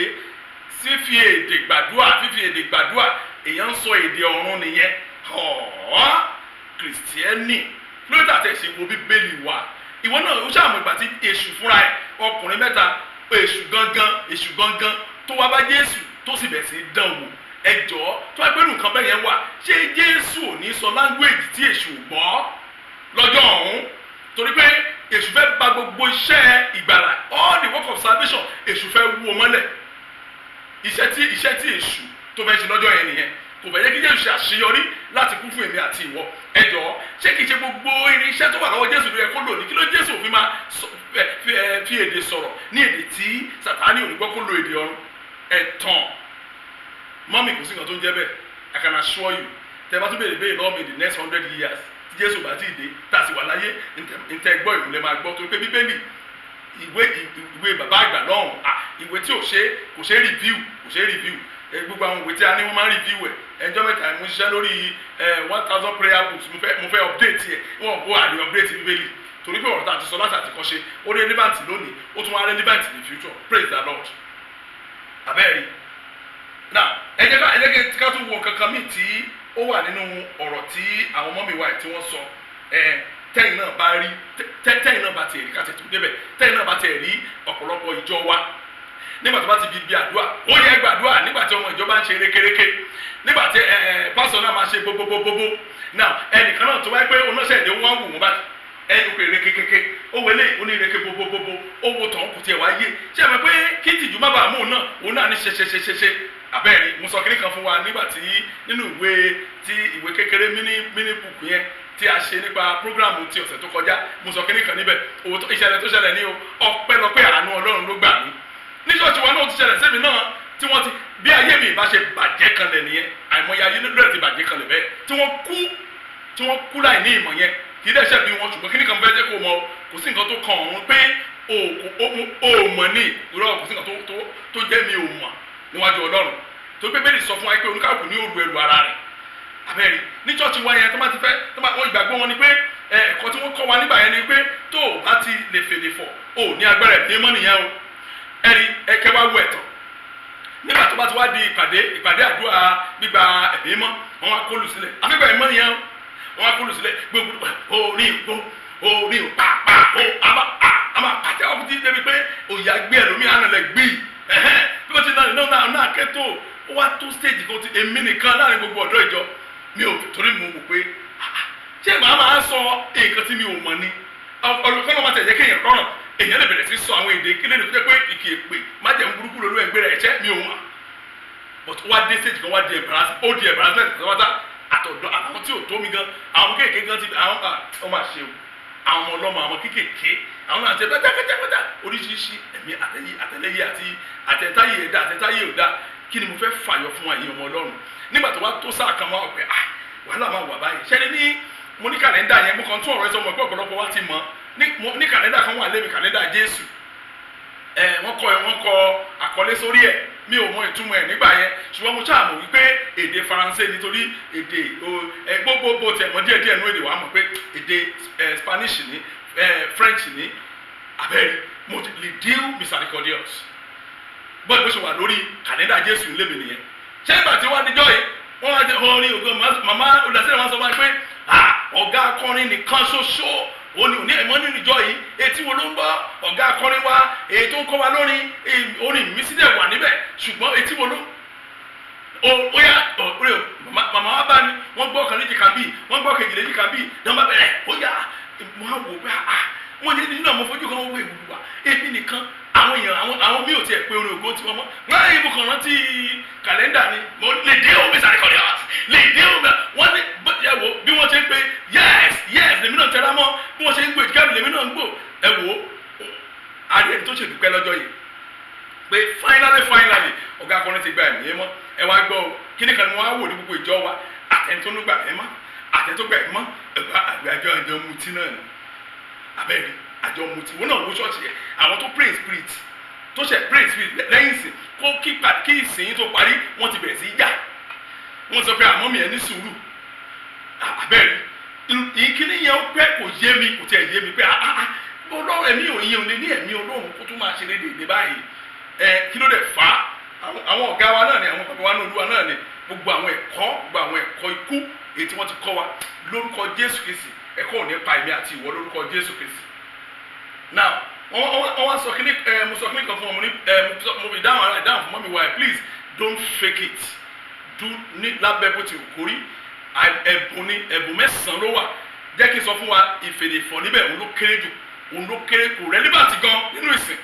fífi èdè gbàdúrà, fífi èdè gbàdúrà, èèyàn ń sọ èdè ọ̀run nìyẹn. Ọ̀ọ́ Kìrìsìtẹ́nì lórí àti ẹ̀sìn wo Bíbélì wa, ìwọ náà ó ṣàmù ìgbà tí èṣù fúnra ẹ̀, ọkùnrin mẹ́ta, èṣù gangan, èṣù gangan tó wá bá Jésù, tó sì bẹ̀ sí dán wò. Ẹ jọ̀ọ́, tó wá pé nǹkan bẹ́ẹ̀ yẹn wà, ṣé Jésù ò ní sọ language tí èṣù gbọ́ lọ́jọ́ ọ̀hún? Torí pé èṣù fẹ́ bà gbogbo iṣẹ́ ìgbàlà, all the work of salvation, èṣù fẹ́ wú ọ mọ́lẹ̀. Iṣẹ́ tí èṣù tó fẹ́ ṣe lọ́jọ́ yẹn nìyẹn. Kò fẹ́ yẹ kí Jésù ṣe àṣeyọrí láti kú fún èmi àti ìwọ. Ẹ jọ̀ọ́, ṣé kìí ṣe gbogbo irinṣẹ́ tó wà lọ́wọ́ Jésù ló yẹ kó lò ní? Kí ló Jésù fi máa fi èdè sọ̀rọ̀ ní èdè tí Sàtánì ò ní gbọ́, kó lo èdè ọ̀run? Ẹ̀tàn, mummy, kò sí nǹkan tó ń jẹ́ bẹ́ẹ̀. I can assure you, tẹ́ bá tún béèrè béèrè lọ́wọ́ mi the next 100 years, tí Jésù bá ti dé, tá a sì wà láyé, ntẹ́ gbọ́ ìwúlẹ̀ máa gbọ́, torí pé Bíbélì, ìwé bàbá àgbà lọ́hùn, ìwé tí ò ṣe kò ṣe review, kò ṣe review. Gbogbo àwọn ìwé tí a ní, wọ́n máa ń review ẹ̀. Ẹjọ́ mẹ́ta mo ṣiṣẹ́ lórí 1,000 prayer books, mo fẹ́ update ẹ̀, wọ́n kó àlè update Bíbélì, torí pé ọ̀rọ̀ tá a ti sọ láti àtìkọ́ṣe, ó relevant lónìí, ó tún wá relevant in the future. Praise the Lord. Abẹ́rẹ́ Now, ẹ jẹ́ ká tún wo kankan míì tí ó wà nínú ọ̀rọ̀ tí àwọn mummy wa tí wọ́n sọ. Ẹ tẹ́yìn náà bá rí, tẹ́yìn náà bá tiẹ̀ rí, ká tẹ̀ tó débẹ̀, tẹ́yìn náà bá tiẹ̀ rí ọ̀pọ̀lọpọ̀ ìjọ wa, nígbà tó bá ti di bí àdúrà, ó yẹ gbàdúrà, nígbà tí ọmọ ìjọba ń ṣe rékéréké, nígbà tí ẹ ẹ pásítọ̀ náà máa ṣe gbogbogbogbogbò now, ẹnìkan náà tó wáyé pé onáṣẹ́ èdè wọn wù wọ́n báyìí, ẹ ó pè rékékéké, ó wọlé onírèké gbogbogbò, ó wo tàn kò tiẹ̀ wá yé. Ṣé ẹ mọ̀ pé kí tìjú má bàa mú òun náà, òun náà ní ṣe ṣe ṣe ṣe ṣe abẹ́rẹ́. Mo sọ kíní kan fún wa nígbà tí nínú ìwé tí ìwé kékeré mini mini book yẹn tí a ṣe nípa program ti ọ̀sẹ̀ tó kọjá, mo sọ kíní kan níbẹ̀. Òótọ́ ìṣẹ̀lẹ̀ tó ṣẹlẹ̀ ní o, ọpẹ́lọpẹ́ àánú Ọlọ́run ló gbà mí. Ní ṣọ́ọ̀ṣì wa náà, ti ṣẹlẹ̀ sẹ́mi náà tí wọ́n ti bí ayé mi ìbá ṣe bàjẹ́ kanlẹ̀ nìyẹn. Àìmọye ayé lórí ti bàjẹ́ kanlẹ̀ bẹ́ẹ̀, tí wọ́n kú, tí wọ́n kú láì ní ìmọ̀ yẹn. Kì í dẹ́sẹ̀ bí wọn, ṣùgbọ́n kíní kan fẹ́ jẹ́ kó mọ̀, kò sí nǹkan tó kan ọ̀run pé o ò mọ̀ ní irọ́. Kò sí nǹkan tó jẹ́ mi ò mọ̀ níwájú Ọlọ́run, tó pé bẹ́ẹ̀ sọ fún wa pé oníkàkùn ní òru ẹrù ara rẹ̀. Abẹ́rẹ́ ní church wa yẹn, tó bá ti fẹ́, tó bá wọ́n ìgbàgbọ́ wọn ni pé ẹ̀kọ́ tí wọ́n kọ́ wa nígbà yẹn ni pé tó o bá ti lè fèdè fọ̀, o ní agbára ẹ̀mí mọ́ nìyẹn o. Ẹ̀rí ẹ̀kẹ́ wá wọ ẹ̀tàn nígbà tó bá ti wá di ìpàdé àdúrà gbígba ẹ̀mí mọ́, wọn wá kólu sílẹ̀ àfẹ́gbà ẹ̀mí mọ́ nìyẹn o. Wọn wá kólu sílẹ̀, gbogbo orí ògbó orí pàpà o, àmà àmà pàtẹ́ ọkùnrin tí débi pé òyà gbé ẹlòmíì àná lẹ̀ gbé bí wọ́n ti náà náà náà kẹ́tọ́. Ó wá tó stage kan tí èmi nìkan láàrin gbogbo ọ̀dọ́ ìjọ mi ò, torí mo wò pé ṣé màá máa sọ nǹkan tí mi ò mọ̀ ni? Ọ̀rọ̀ kọ́ ló máa tẹ̀ jẹ́ kéèyàn rọrùn, èèyàn lè bẹ̀rẹ̀ sí sọ àwọn èdè kí lè jẹ́ pé ìkì èpè májẹ̀mú burúkú lólu ẹgbẹ́ rẹ̀ ẹ̀ṣẹ́ mi ò mọ̀. But ó wá dé stage kan, wá di embarrass, ó di embarrassment pátápátá. Àtọ̀dọ̀ àwọn tí ò tó mi gan, àwọn kéèké gan ti àwọn ọ máa ṣe o, àwọn ọmọ ọlọ́mọ, àwọn kéékèèké, àwọn náà ti pátápátápátá oríṣiríṣi ẹ̀mí àtẹ̀yí àtẹ̀lẹ́yẹ àti àtẹ̀táyé ẹ̀dá àtẹ̀táyé ọ̀dá. Kí ni mo fẹ́ fàyọ fún wa yìí, ọmọ Ọlọ́run? Nígbà tó wá tó sáà kan, wá ọ̀pẹ ah, wàhálà máa wà báyìí. Ṣẹ́ni ní mo ní kàlẹ́ndà yẹn, mo kàn tún ọ̀rọ̀ ẹ sọ mọ̀ pé ọ̀pọ̀lọpọ̀ wa ti mọ̀ ní kàlẹ́ndà kan wà lémi, kàlẹ́ndà Jésù. Ẹ wọ́n kọ àkọlé sórí ẹ̀. Mi ò mọ ìtumọ̀ ẹ̀ nígbà yẹn, ṣùgbọ́n mo ṣáà mọ̀ wípé èdè Faransé, nítorí èdè ẹ gbogbo bó tiẹ̀ mọ̀ díẹ̀ díẹ̀ nú èdè wa, mọ̀ pé èdè ẹ Spanish ní, ẹ French ní. Abẹ́rẹ́ mo ti lè deal misericordious bọ́ọ̀lù bó ṣe wà lórí kàlẹ́ndà Jésù lémi nìyẹn. Ṣé ìgbà tí wọ́n á dijọ́ yìí, wọ́n á ti orin ògo, màmá olùdásílẹ̀ wọn sọ fún wa pé ọ̀gá akọrin nìkan ṣoṣo ó ní òní ẹ̀mọ́ nínú ìjọ yìí. Etí wo ló ń gbọ́? Ọ̀gá akọrin wa, èyí tó ń kọ́ wa lórí orin ìmísí dẹ̀ wà níbẹ̀, ṣùgbọ́n etí wo ló ó yá? Ọ̀rẹ́ màmá wa bá ní wọ́n gbọ́ kan léjìká bíi, wọ́n gbọ́ kejì léjìká bíi, náà bá bẹ̀rẹ̀. Ó yá, mo á wò pé wọ́n ní nínú àwọn fojú kan wọ́n wọ ìwúlú wa, èmi nìkan, àwọn èèyàn, àwọn mi ò tiẹ̀ pé orin ògo tí wọ́n mọ́. Wọ́n á yẹ kàn rántí kàlẹ́ndà ni mo lè dé omi sáré kọ́ni lè dé omi. Wọ́n ní ẹ wo bí wọ́n ṣe ń pe yes yes, lèmi náà tẹra mọ́. Bí wọ́n ṣe ń gbò ìdíkà mi, lèmi náà ń gbò. Ẹ wo adìẹ tó ṣèdúpẹ́ lọ́jọ́ yìí pé finally, finally, ọ̀gá akọrin ti gba ẹ̀mí mọ́. Ẹ wá gbọ́ o, kíní kan ni wọ́n á wò ní gbogbo ìjọ wa? Àtẹni tó ń gbà ẹ̀mí mọ́, àtẹni tó gbà ẹ̀mí mọ́, ẹ̀gbá àgbẹ̀ àjọ mutí náà ni. Abẹ́rẹ́ àjọ mutí wọn náà wo ṣọ́ọ̀ṣì yẹn, àwọn tó pray spirit, tó ṣe pray spirit lẹ́yìn ìsìn kó kí ìsìn tó parí, wọ́n ti bẹ̀rẹ̀ sí í jà. Wọ́n sọ pé àmọ́ mi ẹ̀ ní sùúrù. Abẹ́rẹ́ ìkíní yẹn ó pẹ́, kò yé mi, kò tiẹ̀ yé mi pé Ọlọ́run ẹ̀mí ò yẹn ò lè ní ẹ̀mí Ọlọ́run kó tún máa ṣe lédè báyìí. Ẹ kí ló dé fà á? Àwọn ọ̀gá wa náà ni, àwọn bàbá wa náà, Olúwa náà ni, gbogbo àwọn ẹ̀kọ́, gbogbo àwọn ẹ̀kọ́ ikú èyí tí wọ́n ti kọ́ wa. Lórúkọ Jésù Kristi, ẹ̀kọ́ ò ní pa èmi àti ìwọ lórúkọ Jésù Kristi. Now, wọ́n wá sọ kíní ẹ, mo sọ kíní kan fún wọn. Mo ní ẹ mo fi dáhùn ara ìdáhùn fún mummy wa ẹ, please don't fake it. Do ní lábẹ́ bó ti kórí. Ẹ̀bùn ni, ẹ̀bùn mẹ́sàn-án ló wà. Jẹ́ kí n sọ fún wa, ìfèdèfọ̀ níbẹ̀, òun ló kéré jù, òun ló kéré, kò relevant gan nínú ìsìn.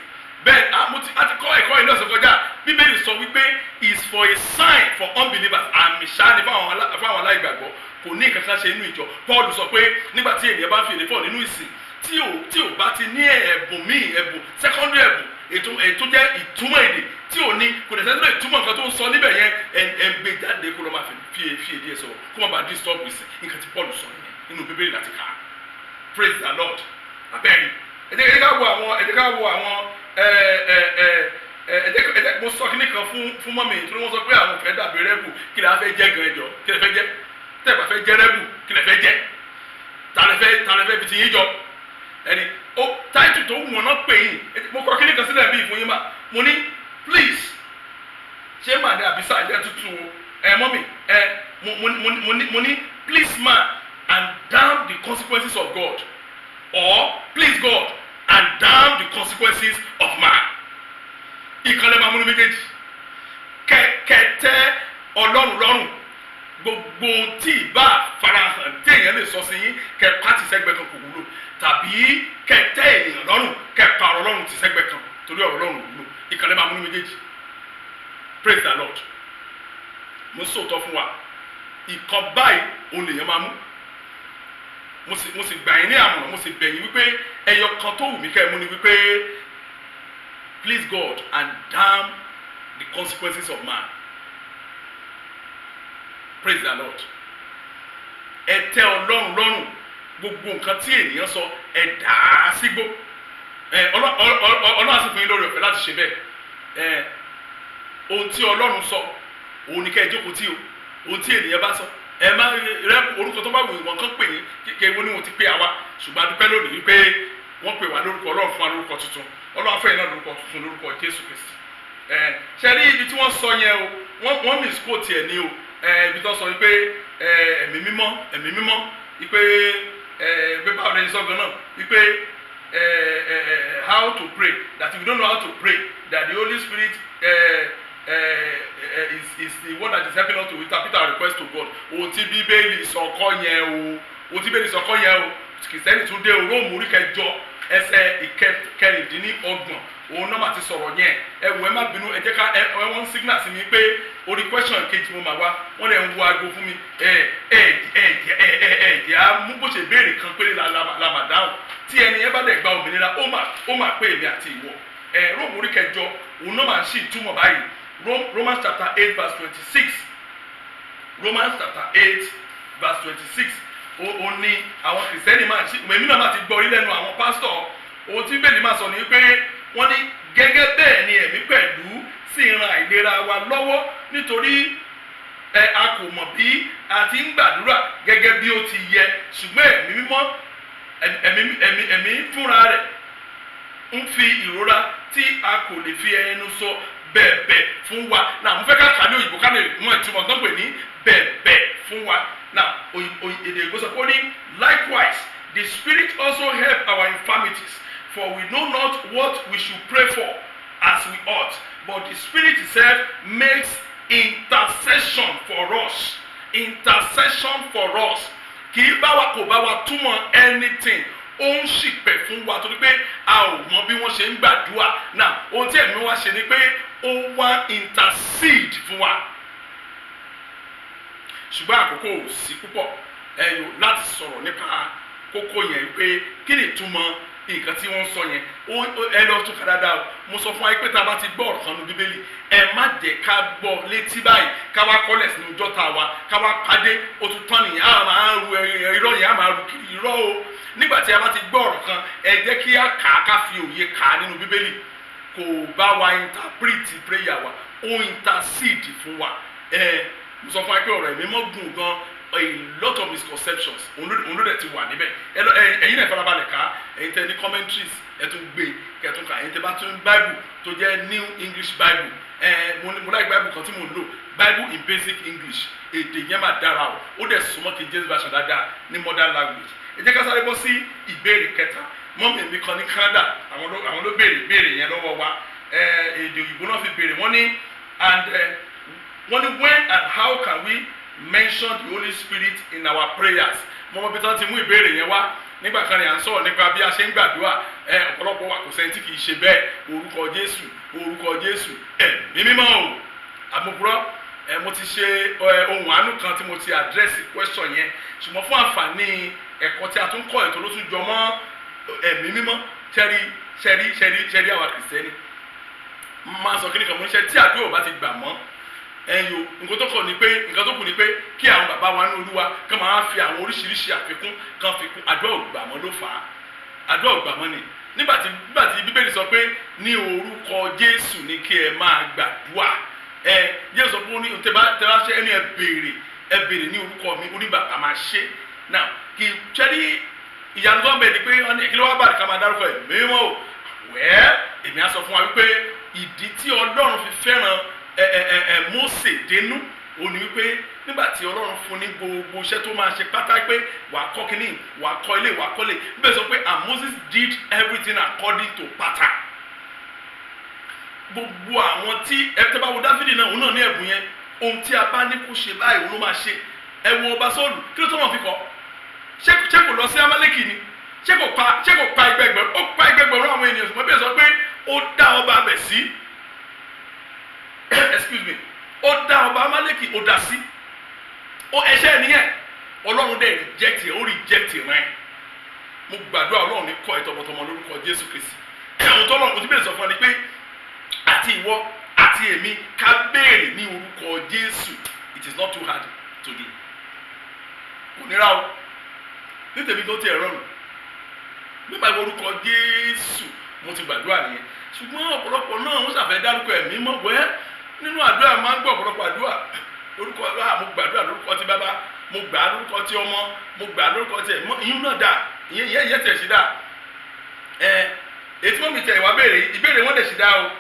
Bẹ́ẹ̀ mo ti a ti kọ́ ẹ̀kọ́ yìí lọ́sẹ̀ kọjá. Bíbélì sọ wípé is for a sign for unbelievers. Àmì ṣáá ni fáwọn aláìgbàgbọ́, kò ní nǹkan kan ṣe nínú ìjọ. Paul sọ pé nígbà tí ènìyàn bá ń fi èdè fọ̀ nínú ìsìn, tí ò bá ti ní ẹ̀bùn míì, ẹ̀bùn secondary, ẹ̀bùn ètò jẹ́ ìtumọ̀ èdè tí ò ní, kò dẹ̀ sẹ́ni lè túmọ̀ nǹkan tó ń sọ níbẹ̀ yẹn, ẹ̀ ń gbé jáde kó lọ́ máa fi èdè ẹ̀ sọ̀rọ̀, kó má bàa disturb ìsìn. Nǹkan tí Paul sọ nìyẹn nínú Bíbélì láti kà á. Praise the Lord. Abẹ́rẹ́ ẹ jẹ́ ká wo àwọn, ẹ jẹ́ ká wo àwọn ẹ ẹ ẹ ẹ ẹ jẹ́ mo sọ kíní kan fún mummy, torí wọ́n sọ pé àwọn fẹ́ dàbí rebel. Kí lè fẹ́ jẹ́ gan? Ẹjọ́, kí lè fẹ́ jẹ́? Tẹ́ ẹ bá fẹ́ jẹ́ rebel, kí lè fẹ́ jẹ́? Ta lè fẹ́ fi ti yín jọ? Ẹni ó táìtù tó wù wọn náà pè yín. Mo kọ kíní kan sílẹ̀ bíi fún yín mà. Mo ní please, Ṣé màá ní àbísà jẹ́ tútù o? Ẹ mummy, ẹ mo ní please man and damn the consequences of God, or please God and damn the consequences of man. Ìkànnì máa múnú méjèèjì. Kẹ tẹ́ Ọlọ́run lọ́rùn, gbogbo ohun tí ìbá farahàn tí èèyàn lè sọ sí yín, kẹ pàtì sẹ́gbẹ̀ kan, kò wúlò, tàbí kẹ tẹ́ ènìyàn lọ́rùn, kẹ pa ọ̀rọ̀ Ọlọ́run tì sẹ́gbẹ̀ kan, torí ọ̀rọ̀ Ọlọ́run wúlò. Ìkànnì máa múnú méjèèjì. Praise the Lord. Mo sòótọ́ fún wa, ìkan báyìí òun lèèyàn máa mú. Mo sì gbà yín ní àmọ̀ràn, mo sì bẹ̀ yín wípé ẹyọ kan tó wù mí kẹ́ ẹ mú ni wípé please God and damn the consequences of man. Praise the Lord. Ẹ tẹ́ Ọlọ́run lọ́rùn, gbogbo nǹkan tí ènìyàn sọ, ẹ dà á sígbó. Ẹ Ọlọ́run á sì fún yín lórí ọ̀fẹ́ láti ṣe bẹ́ẹ̀. Ẹ ohun tí Ọlọ́run sọ, òun ni kẹ́ ẹ jókòó tí o. Ohun tí ènìyàn bá sọ, ẹ má rẹ. Orúkọ tó bá wù wọ́n kàn pè yín kékeré wo ni wọ́n ti pè àwa, ṣùgbọ́n a dúpẹ́ lónìí wípé wọ́n pè wá lórúkọ Ọlọ́run, fún wa lórúkọ tuntun. Ọlọ́run fẹ́ yín náà lórúkọ tuntun lórúkọ Jésù Kristi. Ẹ ṣe rí ibi tí wọ́n sọ yẹn o, wọ́n misquote ẹ̀ ní o. Ẹ ibi tó sọ wípé ẹ ẹ̀mí mímọ́, ẹ̀mí mímọ́, wípé ẹ pé báwo lè sọ gan náà, wípé ẹ ẹ ẹ how to pray, that if you don't know how to pray, that the Holy Spirit is the one that is helping us to interpret our request to God. Ohun tí Bíbélì sọ kọ́ yẹn o, ohun tí Bíbélì sọ kọ́ yẹn o. Kìsẹ́nì tún dé o. Róòmù orí 8, ẹsẹ̀ 26, òun náà mà ti sọ̀rọ̀ yẹn. Ẹ wò, ẹ má bínú, ẹ jẹ́ ká ẹ wọ́n signal sí mi pé orí question kejì mo mà wá. Wọ́n lè ń wo aago fún mi. Ẹ ẹ ẹ ẹ ẹ ẹ jẹ́ á mú bó ṣe béèrè kan péré la mà dáhùn. Tí ẹni yẹn bá dẹ̀ gba òmìnira, ó mà pé èmi àti ìwọ. Ẹ Róòmù orí 8, òun náà mà ń ṣì túmọ̀ báyìí. Romans chapter 8 verse 26, Romans chapter 8 verse 26, ó ní àwọn Kìrìsìtẹ́nì máa ṣe. Èmi náà máa ti gbọ́ orí lẹ́nu àwọn pásítọ̀. Ohun tí Bíbélì máa sọ ni pé wọ́n ní gẹ́gẹ́ bẹ́ẹ̀ ni ẹ̀mí pẹ̀lú sì ran àìlera wa lọ́wọ́, nítorí ẹ a kò mọ̀ bí a ti ń gbàdúrà gẹ́gẹ́ bí ó ti yẹ, ṣùgbọ́n ẹ̀mí mímọ́, ẹ̀mí fúnra rẹ̀ ń fi ìrora tí a kò lè fi ẹnu sọ bẹ̀bẹ̀ fún wa. Náà mo fẹ́ ká kà ní òyìnbó, ká lè mọ ìtumọ̀ tó ń pè ní bẹ̀bẹ̀ fún wa. Náà èdè òyìnbó sọ pé ó ní, "Likewise the Spirit also help our infirmities, for we know not what we should pray for as we ought, but the Spirit itself makes intercession for us." Intercession for us. Kì í bá wa, kò bá wa túmọ̀ anything. Ó ń ṣìpẹ̀ fún wa torí pé a ò mọ bí wọ́n ṣe ń gbàdúrà. Náà ohun tí ẹ̀mí wa ṣe ni pé ó wá intercede fún wa. Ṣùgbọ́n àkókò ò sí púpọ̀ ẹ̀yọ́ láti sọ̀rọ̀ nípa kókó yẹn, pé kí ni ìtumọ̀ nǹkan tí wọ́n ń sọ yẹn. Ẹ lọ tún ká dáadáa o. Mo sọ fún wa pé tá a bá ti gbọ́ ọ̀rọ̀ kan nu Bíbélì, ẹ má jẹ́ ká gbọ́ létí báyìí, ká wá kọ́lẹ̀ sínú jọ́ta wa, ká wá pàdé, ó tún tán nìyẹn. Á máa ru irọ́ yẹn, á máa ru kiri irọ́ o. Nígbà tí a bá ti gbọ́ ọ̀rọ̀ kan, ẹ jẹ́ kí á kà á, ká fi òye kà á nínú Bíbélì. Kò bá wa interpret prayer wa, ó intercede fún wa. Ẹ mo sọ fún wa pé ọ̀rọ̀ ẹ̀mí mọ́ gùn gan, a lot of misconceptions òun ló dẹ̀ ti wà níbẹ̀. Ẹ lọ, ẹ̀yin náà farabalẹ̀ ká. Ẹ̀yin tẹ́ ní commentaries, ẹ tún gbé kẹ́ tún kà. Ẹ̀yin tẹ́ bá tún Bible tó jẹ́ New English Bible, ẹ mo like Bible kan tí mo ń lò, Bible in Basic English. Èdè yẹn máa dára o, ó dẹ̀ súnmọ́ King James Version dáadáa ní modern language. Ẹ jẹ́ ká sáré bọ́ sí ìbéèrè kẹta. Mummy mi kan ní Canada, àwọn ló béèrè ìbéèrè yẹn lọ́wọ́ wa. Ẹ èdè òyìnbó náà fi béèrè. Wọ́n ní and wọ́n ní, "When and how can we mention the Holy Spirit in our prayers?" Mo mọ bí tí wọ́n ti mú ìbéèrè yẹn wá. Nígbà kan ní à ń sọ̀rọ̀ nípa bí a ṣe ń gbàdúrà. Ẹ ọ̀pọ̀lọpọ̀ wa, kò sẹ́ni tí kì í ṣe bẹ́ẹ̀. Orúkọ Jésù, orúkọ Jésù, ẹ̀mí mímọ́ o. Àmúkúrọ́ ẹ, mo ti ṣe ẹ ohun àánú kan tí mo ti address question yẹn, ṣùgbọ́n fún àǹfààní ẹ̀kọ́ tí a tún kọ́, ètò ló tún jọ mọ́ ẹ̀mí mímọ́. Ṣẹ́rí, ṣẹ́rí, ṣẹ́rí, ṣẹ́rí, àwa Kìrìsìtẹ́nì máa sọ kí ni kan mo ní ṣe tí àdúrà ò bá ti gbà mọ́ ẹ̀yin o. Nǹkan tó kọ̀ ni pé, nǹkan tó kù ni pé kí àwọn bàbá wa ní Olúwa kán máa fi àwọn oríṣiríṣi àfikún kan fi kún. Àdúrà ò gbà mọ́ ló fà á. Àdúrà ò gbà mọ́ ni. Nígbà tí Bíbélì sọ pé ní orúkọ Jésù ní kí ẹ máa gbàdúrà, ẹ Jésù sọ pé ó ní tẹ bá ṣe ẹni, ẹ béèrè, ẹ béèrè ní orúkọ mi, ó ní bàbá máa ṣe. Now, kì í ṣẹ́rí ìyanu tó ń bẹ̀ ni pé wọ́n ní kí ló wá bàdí ká máa dárúkọ ẹ̀ mímọ́ o. Wẹ́ẹ́, èmi á sọ fún wa wípé ìdí tí Ọlọ́run fi fẹ́ràn ẹ ẹ ẹ ẹ Mósè dénú, òun ni wípé nígbà tí Ọlọ́run fún ní gbogbo iṣẹ́ tó máa ṣe pátá, pé wàá kọ́ kínní, wàá kọ́ ilé, wàá kọ́lé, bẹ́ẹ̀ sọ pé, "And Moses did everything according to pattern." Gbogbo àwọn tí ẹ tẹ́ bá wo Dáfídì náà, òun náà ní ẹ̀bùn yẹn. Ohun tí a bá ní kó ṣe báyìí, òun ló máa ṣe. Ẹ wo ọba Sọ́ọ̀lù, kí ló tó wọn fi kọ́? Ṣé kò lọ sí Amálẹ́kì ni? Ṣé kò pa ẹgbẹgbẹ̀rún? Ó pa ẹgbẹgbẹ̀rún àwọn ènìyàn, ṣùgbọ́n bí ẹ sọ pé ó dá ọba abẹ sí, excuse me, ó dá ọba Amálẹ́kì, ó dá sí. Ó ẹ̀ṣẹ̀ nìyẹn. Ọlọ́run dẹ̀ reject ẹ̀, ó reject rẹ̀. Mo gbàdúrà, Ọlọ́run ní kọ́ ẹ tọmọtọmọ lórúkọ Jésù Kristi. Ẹ̀hún tọ́lọ́run kò tí bẹ́ẹ̀ sọ fún wa ni pé àti ìwọ àti èmi, ká béèrè ní orúkọ Jésù. It is not too hard to do. Kò nira o. Ní tèmi tó tiẹ̀ rọrùn nígbà ìwọ orúkọ Jésù, mo ti gbàdúrà nìyẹn. Ṣùgbọ́n ọ̀pọ̀lọpọ̀ náà, wọ́n ṣàfẹ́ dárúkọ ẹ̀mí mọ́ wẹ́ nínú àdúrà. Máa ń gbọ́ ọ̀pọ̀lọpọ̀ àdúrà orúkọ. Mo gbàdúrà lórúkọ ti Bàbá, mo gbà á lórúkọ ti Ọmọ, mo gbà á lórúkọ ti Ẹ̀mí. Ìyún náà dà, ìyẹn tẹ̀ sí dà. Ẹ ètí mọ́mí tẹ̀ wá béèrè ìbéèrè, wọn dẹ̀ sí dá o.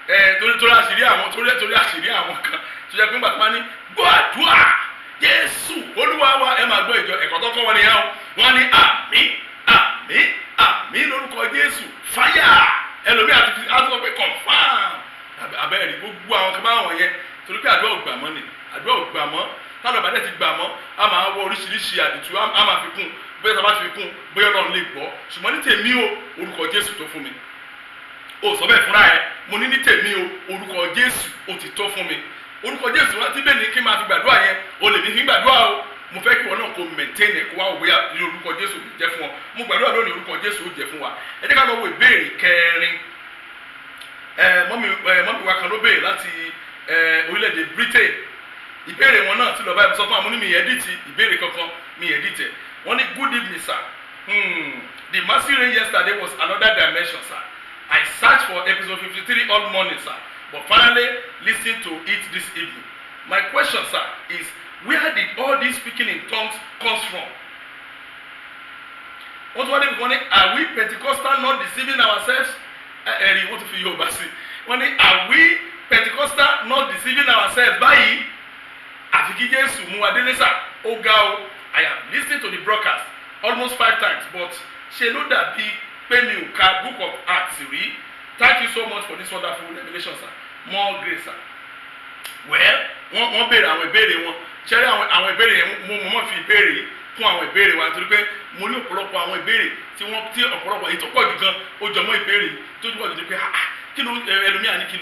Ẹ torí àṣírí àwọn, torí àṣírí àwọn kan tó jẹ́ pé nígbà tó máa ní gbọ́ àdúrà, Jésù Olúwa wa, ẹ máa gbọ́ ìjọ ẹ̀kọ́ tó kọ́ wọn nìyẹn o. Wọ́n ní àmín, àmín, àmín lórúkọ Jésù, fáyà. Ẹlòmíì àti sọ pé confirm abẹ́rẹ́. Gbogbo àwọn kan báwọn yẹn, torí pé àdúrà ò gbà mọ́ ni, àdúrà ò gbà mọ́. Tálọ̀ bá dẹ̀ ti gbà mọ́, a máa wọ oríṣiríṣi àdìtú, a máa fi kún. Bóyá tá a bá fi kún, bóyá Ọlọ́run lè gbọ́. Ṣùgbọ́n ní tèmi o, orúkọ Jésù tó fún mi. O sọ bẹ́ẹ̀ fúnra ẹ. Mo ní ní tèmi o, orúkọ Jésù ó ti tó fún mi. Orúkọ Jésù wọn ti bẹ́ẹ̀ ni kí n máa fi gbàdúrà yẹn, o lè mi fi gbàdúrà o. Mo fẹ́ kí wọn náà kó maintain ẹ̀, kó wá wò bóyá ní orúkọ Jésù lè jẹ́ fún ọ. Mo gbàdúrà lónìí, orúkọ Jésù ó jẹ́ fún wa. Ẹ jẹ́ ká lọ wo ìbéèrè kẹrin. Ẹ mummy wa kan ló béèrè láti orílẹ̀-èdè Britain. Ìbéèrè wọn náà ti lọ báyìí. Sọ fún àwọn onímọ̀ edit ìbéèrè kankan, mi edit ẹ̀. Wọ́n ní, "Good evening, sir. The mercy rain yesterday was another dimension, sir. I searched for episode 53 all morning, sir, but finally listened to it this evening. My question, sir, is where did all this speaking in tongues comes from?" Wọ́n tún wá débi kan ní, "Are we Pentecostal not deceiving ourselves?" Ẹ̀rí wọ́n tún fi Yorùbá sí. Wọ́n ní, "Are we Pentecostal not deceiving ourselves báyìí? Àfi kí Jésù mú wa délé sà. Ó ga o. I have listened to the broadcast almost five times, but ṣe ló dàbí pé mi ò ka Book of Acts rí. Thank you so much for this wonderful revelation, sir. More grace, sir." Well, wọ́n béèrè àwọn ìbéèrè wọn. Ṣẹ́rí àwọn ìbéèrè yẹn, mo mọ̀ fi ìbéèrè yìí kún àwọn ìbéèrè wa, nítorí pé mo ní ọ̀pọ̀lọpọ̀ àwọn ìbéèrè tí wọ́n tí ọ̀pọ̀lọpọ̀ èyí tó pọ̀ jù gan, ó jọ mọ́ ìbéèrè tó pọ̀ jù ní pé, ah, kí ló ẹlòmíà ní, kí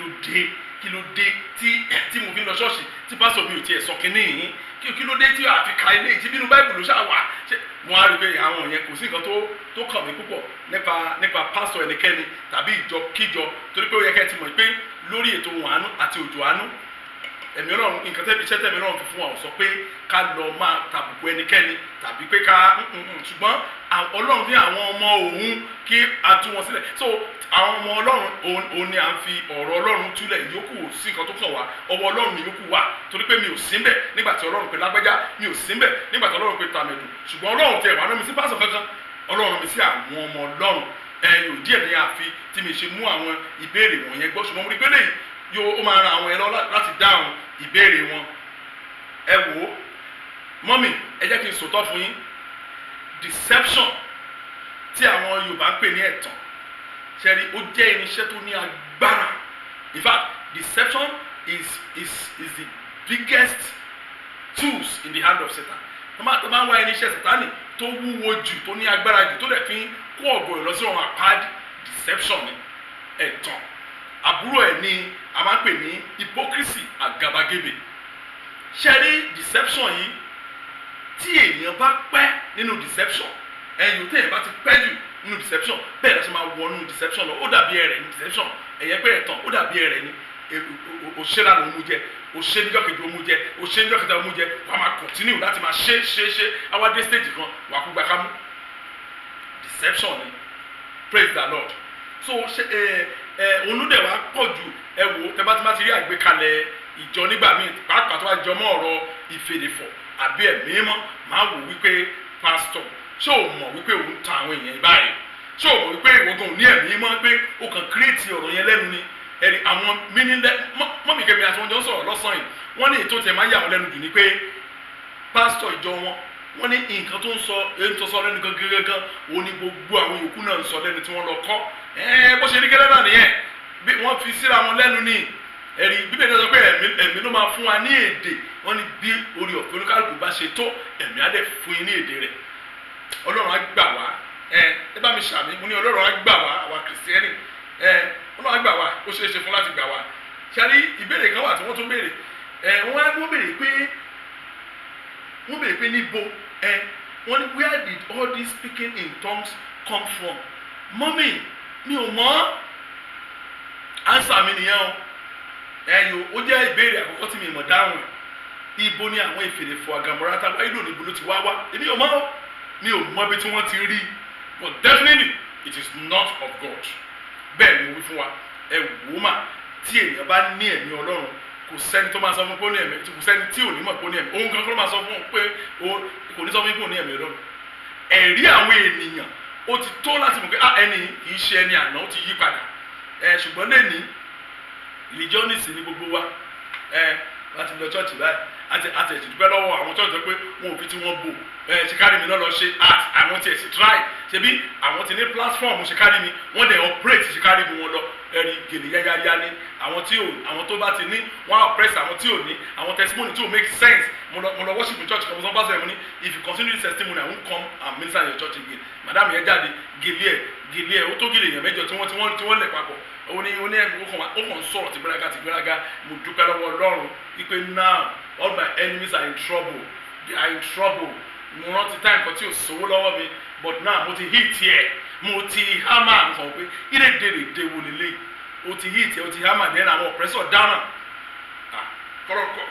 ló dé tí mo fi ń lọ ṣọ́ọ̀ṣì tí pásítọ̀ mi ò tiẹ̀ sọ kínní yìí? Kí ló dé tí àfi ka ilé tí bínú Báìbù ló ṣáà wà? Ṣé mo á rí i pé àwọn yẹn, kò sí nǹkan tó kàn mí púpọ̀ nípa pásítọ̀ ẹnikẹ́ni tàbí ìjọ kíjọ, torí pé ó yẹ kẹ́ ẹ ti mọ̀ pé lórí ètò ohun àánú àti òjò àánú, ẹ̀mí Ọlọ́run, nǹkan tẹ́ iṣẹ́ tẹ̀mí Ọlọ́run fi fún wa ò sọ pé ká lọ máa tàbùkù ẹnikẹ́ni tàbí pé ká, ṣùgbọ́n Ọlọ́run ní àwọn ọmọ òun kí a tú wọn sílẹ̀. So àwọn ọmọ Ọlọ́run òun ni à ń fi ọ̀rọ̀ Ọlọ́run túlẹ̀. Ìyókù ò sí nǹkan tó kàn wá, ọwọ́ Ọlọ́run ni ìyókù wà, torí pé mi ò sí ńbẹ̀ nígbà tí Ọlọ́run pè lágbájá, mi ò sí ńbẹ̀ nígbà tí Ọlọ́run pè tàmẹ̀dù. Ṣùgbọ́n Ọlọ́run tẹ̀ wá rán mi sí pásọ̀ kankan, Ọlọ́run rán mi sí àwọn ọmọ Ọlọ́run. Ẹ̀yìn òdí ẹ̀ ní àfi tí mi ṣe mú àwọn ìbéèrè wọ̀nyẹn gbọ́. Ṣùgbọ́n mo rí pé lẹ́yìn yóò, ó máa ran àwọn ẹ lọ láti dáhùn ìbéèrè wọn. Ẹ wò ó, mummy, ẹ jẹ́ kí n sòtọ́ fún yín. Deception tí àwọn Yorùbá ń pè ní ẹ̀tàn, ṣẹ́rí, ó jẹ́ irinṣẹ́ tó ní agbára. In fact, deception is the biggest tools in the hand of Satan. Tó máa ń wá irinṣẹ́ Sátánì tó wúwo jù, tó ní agbára jù, tó dẹ̀ fi ń kó ọ̀gọ̀rọ̀ lọ sí ọ̀run àpáàdì, deception ni, ẹ̀tàn. Àbúrò ẹ̀ ní a máa ń pè ní hypocrisy, àgàbàgebè. Ṣẹ́rí, deception yìí, tí èèyàn bá pẹ́ nínú deception, ẹ̀yìn tí èèyàn bá ti pẹ́ jù nínú deception, bẹ́ẹ̀ lọ́sẹ̀ máa wọnú deception lọ. Ó dàbí ẹ̀rẹ̀ ní deception. Ẹ̀yẹ pé ẹ̀tàn, ó dàbí ẹ̀rẹ̀ ní. Òṣè lánàá, ó mú jẹ. Òṣè níjọ́ kejì, ó mú jẹ. Òṣè níjọ́ kẹta, ó mú jẹ. Wàá máa continue láti máa ṣe ṣe ṣe, àwa dé stage kan, wàá kú gbàkámú. Deception ni. Praise the Lord. So ṣe ẹ ẹ olùdẹ̀ wa pọ̀ jù. Ẹ wò, tẹ bá ti má ti rí àgbékalẹ̀ ìjọ nígbà míì, pàápàá tó bá jọ mọ́ ọ̀rọ̀ ìfèdèfọ̀ àbí ẹ̀mí mọ́, máa wò wípé, pásítọ̀, ṣé o mọ̀ wípé òun tan àwọn èèyàn báyìí? Ṣé o mọ̀ wípé ìwọ gan ò ní ẹ̀mí mọ́, pé o kàn create ọ̀rọ̀ yẹn lẹ́nu ni? Ẹ̀rí àwọn mínílẹ̀ mọ́mí kẹ́mi àti wọn jọ ń sọ̀rọ̀ lọ́sàn-án yìí. Wọ́n ní ètò tiẹ̀ máa ń yà wọ́n lẹ́nu jù ní pé pásítọ̀ ìjọ wọn, wọ́n ní nǹkan tó ń sọ, èyí tó sọ lẹ́nu gangan gangan, òun ni gbogbo àwọn yòókù náà ń sọ lẹ́nu tí wọ́n lọ kọ́. Ẹ́ẹ́, bó ṣe rí gẹ́lẹ́ náà nìyẹn, bí wọ́n fi síra wọn lẹ́nu ní. Ẹ̀rí Bíbélì sọ pé ẹ̀mí ló máa fún wa ní èdè. Wọ́n ní bí orí ọ̀fẹ́ oníkálukú bá ṣe tó, ẹ̀mí á dẹ̀ fún yín ní èdè rẹ̀. Ọlọ́run á gbà wá. Ẹ ẹ bá mi ṣàmì. Mo ní Ọlọ́run á gbà wá, àwa Kìrìsìtẹ́nì. Ẹ Ọlọ́run á gbà wá, ó ṣeé ṣe fún láti gbà wá. Ṣáà ìbéèrè kan wà tí wọ́n tún béèrè. Ẹ wọ́n béèrè pé níbo, ẹ wọ́n ní, "Where did all this speaking in tongues come from?" Mọ́mì, mi ò mọ̀. Answer mi nìyẹn o. Ẹ yo, ó jẹ́ ìbéèrè àkọ́kọ́ tí mi mọ̀ dáhùn ẹ̀. Ibo ni àwọn ìfèrèfò àgàmọ́ra tá a wáyé lónìí, ibo ló ti wá wá? Èmi ò mọ̀ o. Mi ò mọ̀ ibi tí wọ́n ti rí, but definitely it is not of God. Bẹ́ẹ̀ ni mo wí fún wa. Ẹ wò ó mà, tí èèyàn bá ní ẹ̀mí Ọlọ́run, kò sẹ́ni tó máa sọ fún pé ó ní ẹ̀mí, kò sẹ́ni tí ò ní mọ̀ pé ó ní ẹ̀mí. Òun kan kó ló máa sọ fún un pé kò ní sọ fún pé ó ní ẹ̀mí Ọlọ́run. Ẹ̀rí àwọn ènìyàn ó ti tó láti mọ̀ pé, ah, ẹni kì í ṣe ẹni àná, ó ti yí padà. Ẹ ṣùgbọ́n lẹ́ni religionist ní gbogbo wa. Ẹ láti lọ church báyìí, àti ẹ̀sìn dúpẹ́ lọ́wọ́ àwọn church tó pé wọn ò fi tí wọ́n bò. Ẹ ṣe kárí mi náà lọ ṣe art, àwọn tí ẹ̀ sì try. Ṣebí àwọn ti ní platform ṣe kárí mi, wọ́n dẹ̀ operate ṣe kárí mi wọn lọ. Ẹ̀rí gèlè yáyáyá ní àwọn tí ò, àwọn tó bá ti ní, wọ́n á oppress àwọn tí ò ní. Àwọn testimony tí ò make sense. Mo lọ worship in church kan, mo sọ pásítọ̀ ẹ̀, mo ní, "If you continue this testimony, I won't come and minister in your church again." Madam yẹn jáde, gèlè ẹ̀ ó tó gèlè èèyàn mẹ́jọ tí wọ́n lẹ̀ papọ̀. Ó ní ẹ̀mí, ó kàn sọ̀rọ̀ ti gbéraga ti gbéraga. Mo dúpẹ́ lọ́wọ́ Ọlọ́run wípé now all my enemies are in trouble, they are in trouble. Mo rántí time kan tí ò sówó lọ́wọ́ mi, but now mo ti hit ẹ̀, mo ti hammer. Mo sọ pé ilé dèrè wo lélẹ̀, o ti hit ẹ̀, o ti hammer. Then àwọn oppressor dáná.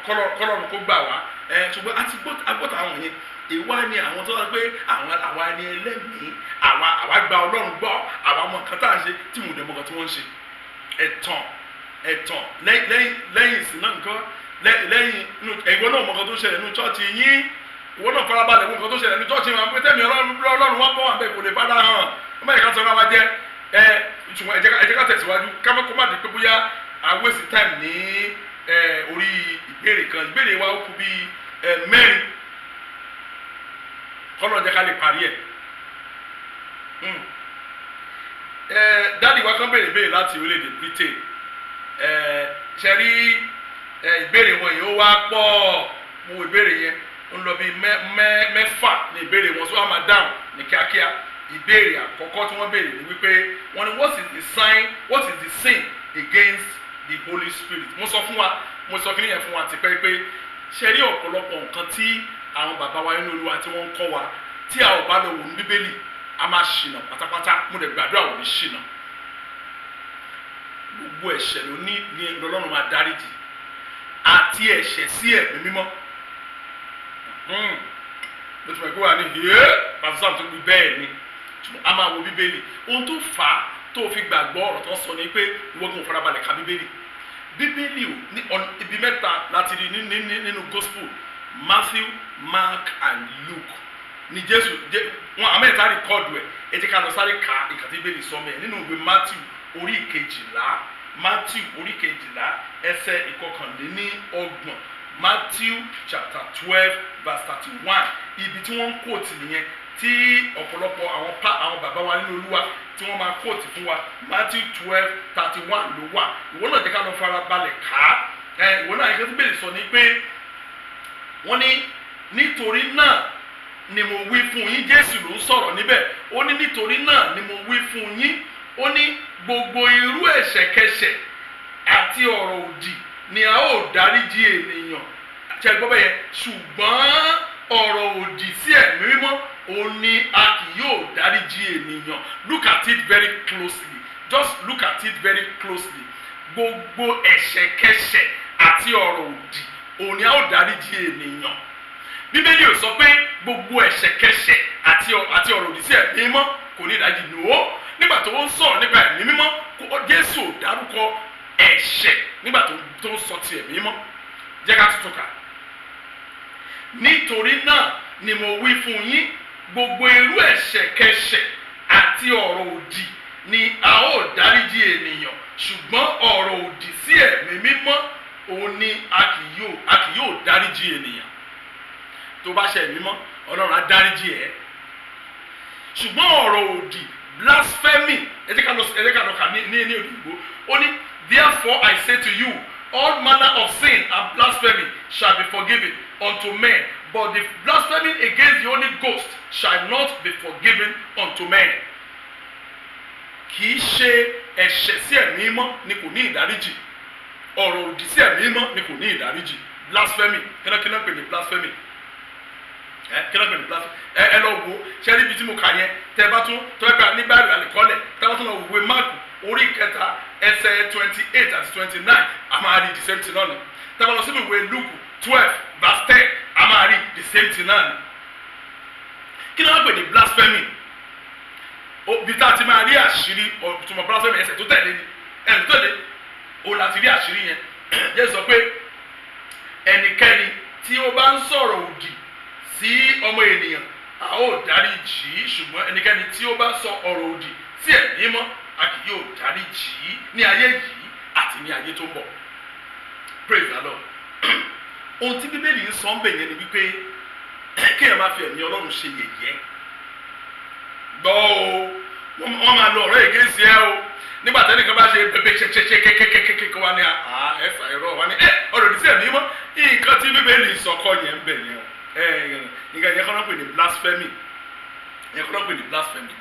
Kọ́lọ́run kó gbà wá. Ẹ ṣùgbọ́n a ti gbọ́ àwọn yẹn. Ìwá ni àwọn tó wá pé àwọn àwa ni ẹlẹ́mìí, àwa gba Ọlọ́run gbọ́, àwa mọ nǹkan tá à ń ṣe, tí mo dẹ̀ mọ nǹkan tí wọ́n ń ṣe. Ẹ̀tàn, ẹ̀tàn. Lẹ́yìn ìsìn náà, nǹkan lẹ́yìn ìwọ náà mọ nǹkan tó ń ṣẹlẹ̀ nínú church yín. Ìwọ náà farabalẹ̀ wo nǹkan tó ṣẹlẹ̀ nínú church yín, pé tẹ̀mí Ọlọ́run wọn bọ́ wà bẹ́ẹ̀, kò lè fara hàn. Wọ́n má yẹ ká sọ̀rọ̀ wa jẹ́. Ẹ ṣùgbọ́n ẹ jẹ́ ká tẹ̀síwájú, ká má kó má di pé bóyá a waste time ní orí ìbéèrè kan. Ìbéèrè wa ó kù bíi mẹ́rin, kọ́lọ́ jẹ́ ká lè parí ẹ̀. Daddy wa kan béèrè béèrè láti orílẹ̀-èdè Britain. Ṣe rí ìbéèrè wọn yìí, ó wá pọ̀. Mo wo ìbéèrè yẹn, ó ń lọ bíi mẹ́fà ní ìbéèrè wọn, sọ wá máa dáhùn ní kíákíá. Ìbéèrè àkọ́kọ́ tí wọ́n béèrè ni wípé wọ́n ní, "What is the sign, what is the sin against the Holy Spirit?" Mo sọ fún wa, mo sọ kí nìyẹn fún wa tipẹ́ pé ṣe rí ọ̀pọ̀lọpọ̀ nǹkan tí àwọn bàbá wa nínú Olúwa tí wọ́n ń kọ́ wa, tí a ò bá lọ wò ní Bíbélì, a máa ṣìnà pátápátá. Mo lè gbàdúrà ò ní ṣìnà. Gbogbo ẹ̀ṣẹ̀ ló ní ní Ọlọ́run máa dáríjì, àti ẹ̀ṣẹ̀ sí ẹ̀mí mímọ́. Mo ti mọ̀ pé wà ní hìẹ́ pàṣẹ sáà tó gbé bẹ́ẹ̀ ni, ṣùgbọ́n a máa wo Bíbélì. Ohun tó fà á tó fi gbàgbọ́ ọ̀rọ̀ tó sọ ni pé ìwọ kò farabalẹ̀ ka Bíbélì. Bíbélì ò ní ibi mẹ́ta láti rí nínú Gospel: Matthew, Mark and Luke ní Jésù wọn àmẹ́ta record ẹ̀. Ẹ jẹ́ ká lọ sáré ka ìkàtí Bíbélì sọ mẹ́ nínú ìwé Matthew orí 12, Matthew orí 12, ẹsẹ̀ 31, Matthew chapter 12 verse 31. Ibi tí wọ́n ń quote nìyẹn, tí ọ̀pọ̀lọpọ̀ àwọn bàbá wa nínú Olúwa tí wọ́n máa quote fún wa. Matthew 12:31 ló wà. Ìwọ náà jẹ́ ká lọ fara balẹ̀ ká ẹ. Ìwọ náà, ìkàtí Bíbélì sọ ni pé wọ́n ní, "Nítorí náà ni mo wí fún yín." Jésù ló ń sọ̀rọ̀ níbẹ̀. Ó ní, "Nítorí náà ni mo wí fún yín." Ó ní, "Gbogbo irú ẹ̀ṣẹ̀kẹṣẹ̀ àti ọ̀rọ̀ òdì ni a ó dáríjì ènìyàn." Ṣe gbọ́ bẹ́yẹn? "Ṣùgbọ́n ọ̀rọ̀ òdì sí ẹ̀mí mímọ́, òun ni a kì yóò dáríjì ènìyàn." Look at it very closely, just look at it very closely. Gbogbo ẹ̀ṣẹ̀kẹṣẹ̀ àti ọ̀rọ̀ òdì, òun ni a ó dáríjì ènìyàn. Bíbélì ò sọ pé gbogbo ẹ̀ṣẹ̀kẹṣẹ̀ àti ọ̀rọ̀ òdì sí ẹ̀mí mímọ́ kò ní ìdájí nù ó. Nígbà tó ń sọ̀rọ̀ nípa ẹ̀mí mímọ́, Jésù ò dárúkọ ẹ̀ṣẹ̀ nígbà tó ń sọ ti ẹ̀mí mímọ́. Jẹ́ ká tuntun kà. "Nítorí náà ni mo wí fún yín, gbogbo irú ẹ̀ṣẹ̀kẹṣẹ̀ àti ọ̀rọ̀ òdì ni a ó dáríjì ènìyàn, ṣùgbọ́n ni a ó dáríjì ènìyàn, ṣùgbọ́n ọ̀rọ̀ òdì sí ẹ̀mí mímọ́ òun ni a kì yóò dáríjì ènìyàn. Tó bá ṣe ẹ̀mí mọ́, Ọlọ́run á dáríjì ẹ̀, ṣùgbọ́n ọ̀rọ̀ òdì, blasphemy, ẹ jẹ́ ká lọ kà ní òyìnbó. Ó ní, "Therefore I say to you, all manner of sin and blasphemy shall be forgiven unto men, but the blasphemy against the Holy Ghost shall not be forgiven unto men." Kì í ṣe ẹ̀ṣẹ̀ sí ẹ̀mí mọ́ ni kò ní ìdáríjì, ọ̀rọ̀ òdì sí ẹ̀mí mọ́ ni kò ní ìdáríjì. Blasphemy, kínákíná pè ní blasphemy? Ẹ kíná pè ní blasphemy? Ẹ lọ wo ṣé níbi tí mo kà yẹn, tẹ bá tún tọ́ ẹ pé nígbà àlìkọ́lẹ̀, tẹ bá tún lọ wòwe Máàkù orí 3 ẹsẹ̀ 28 àti 29, a máa rí the same thing náà ni. Tẹ bá lọ sínú ìwé Luke 12 verse 10, a máa rí the same thing náà ni. Kí ni wọ́n pè ní blasphemy? Bí tá a ti máa rí àṣírí ọ̀túnmọ̀ blasphemy, ẹsẹ̀ tó tẹ̀lé ni, ẹsẹ̀ tó tẹ̀lé òun láti rí àṣírí yẹn. Jésù sọ pé ẹnikẹ́ni tí ó bá ń sọ̀rọ̀ òdì sí ọmọ ènìyàn, a ó dárí jì í, ṣùgbọ́n ẹnikẹ́ni tí ó bá sọ ọ̀rọ̀ òdì sí ẹ̀mí mọ́, a kì yóò dárí jì í ní ayé yìí àti ní ayé tó ń bọ̀. Praise the Lord. Ohun tí Bíbélì ń sọ ń bẹ̀ yẹn ni wípé kéèyàn máa fi ẹ̀mí Ọlọ́run ṣe yẹ̀yẹ́. Gbọ́ o, wọ́n máa lo ọ̀rọ̀ èké sí ẹ o. Nígbà tẹ́lẹ̀ kan bá ṣe bẹbẹ ṣẹṣẹṣẹ kékékékéké wá ní à ẹ̀fà ẹ̀rọ wá ní ẹ ọ̀rọ̀ òdì sí ẹ̀mí mọ́. Nǹkan tí Bíbélì sọkọ yẹn ń bẹ̀ yẹn o, nǹkan yẹn kọ́ náà pè ní blasphemy, yẹn kọ́ náà pè ní blasphemy.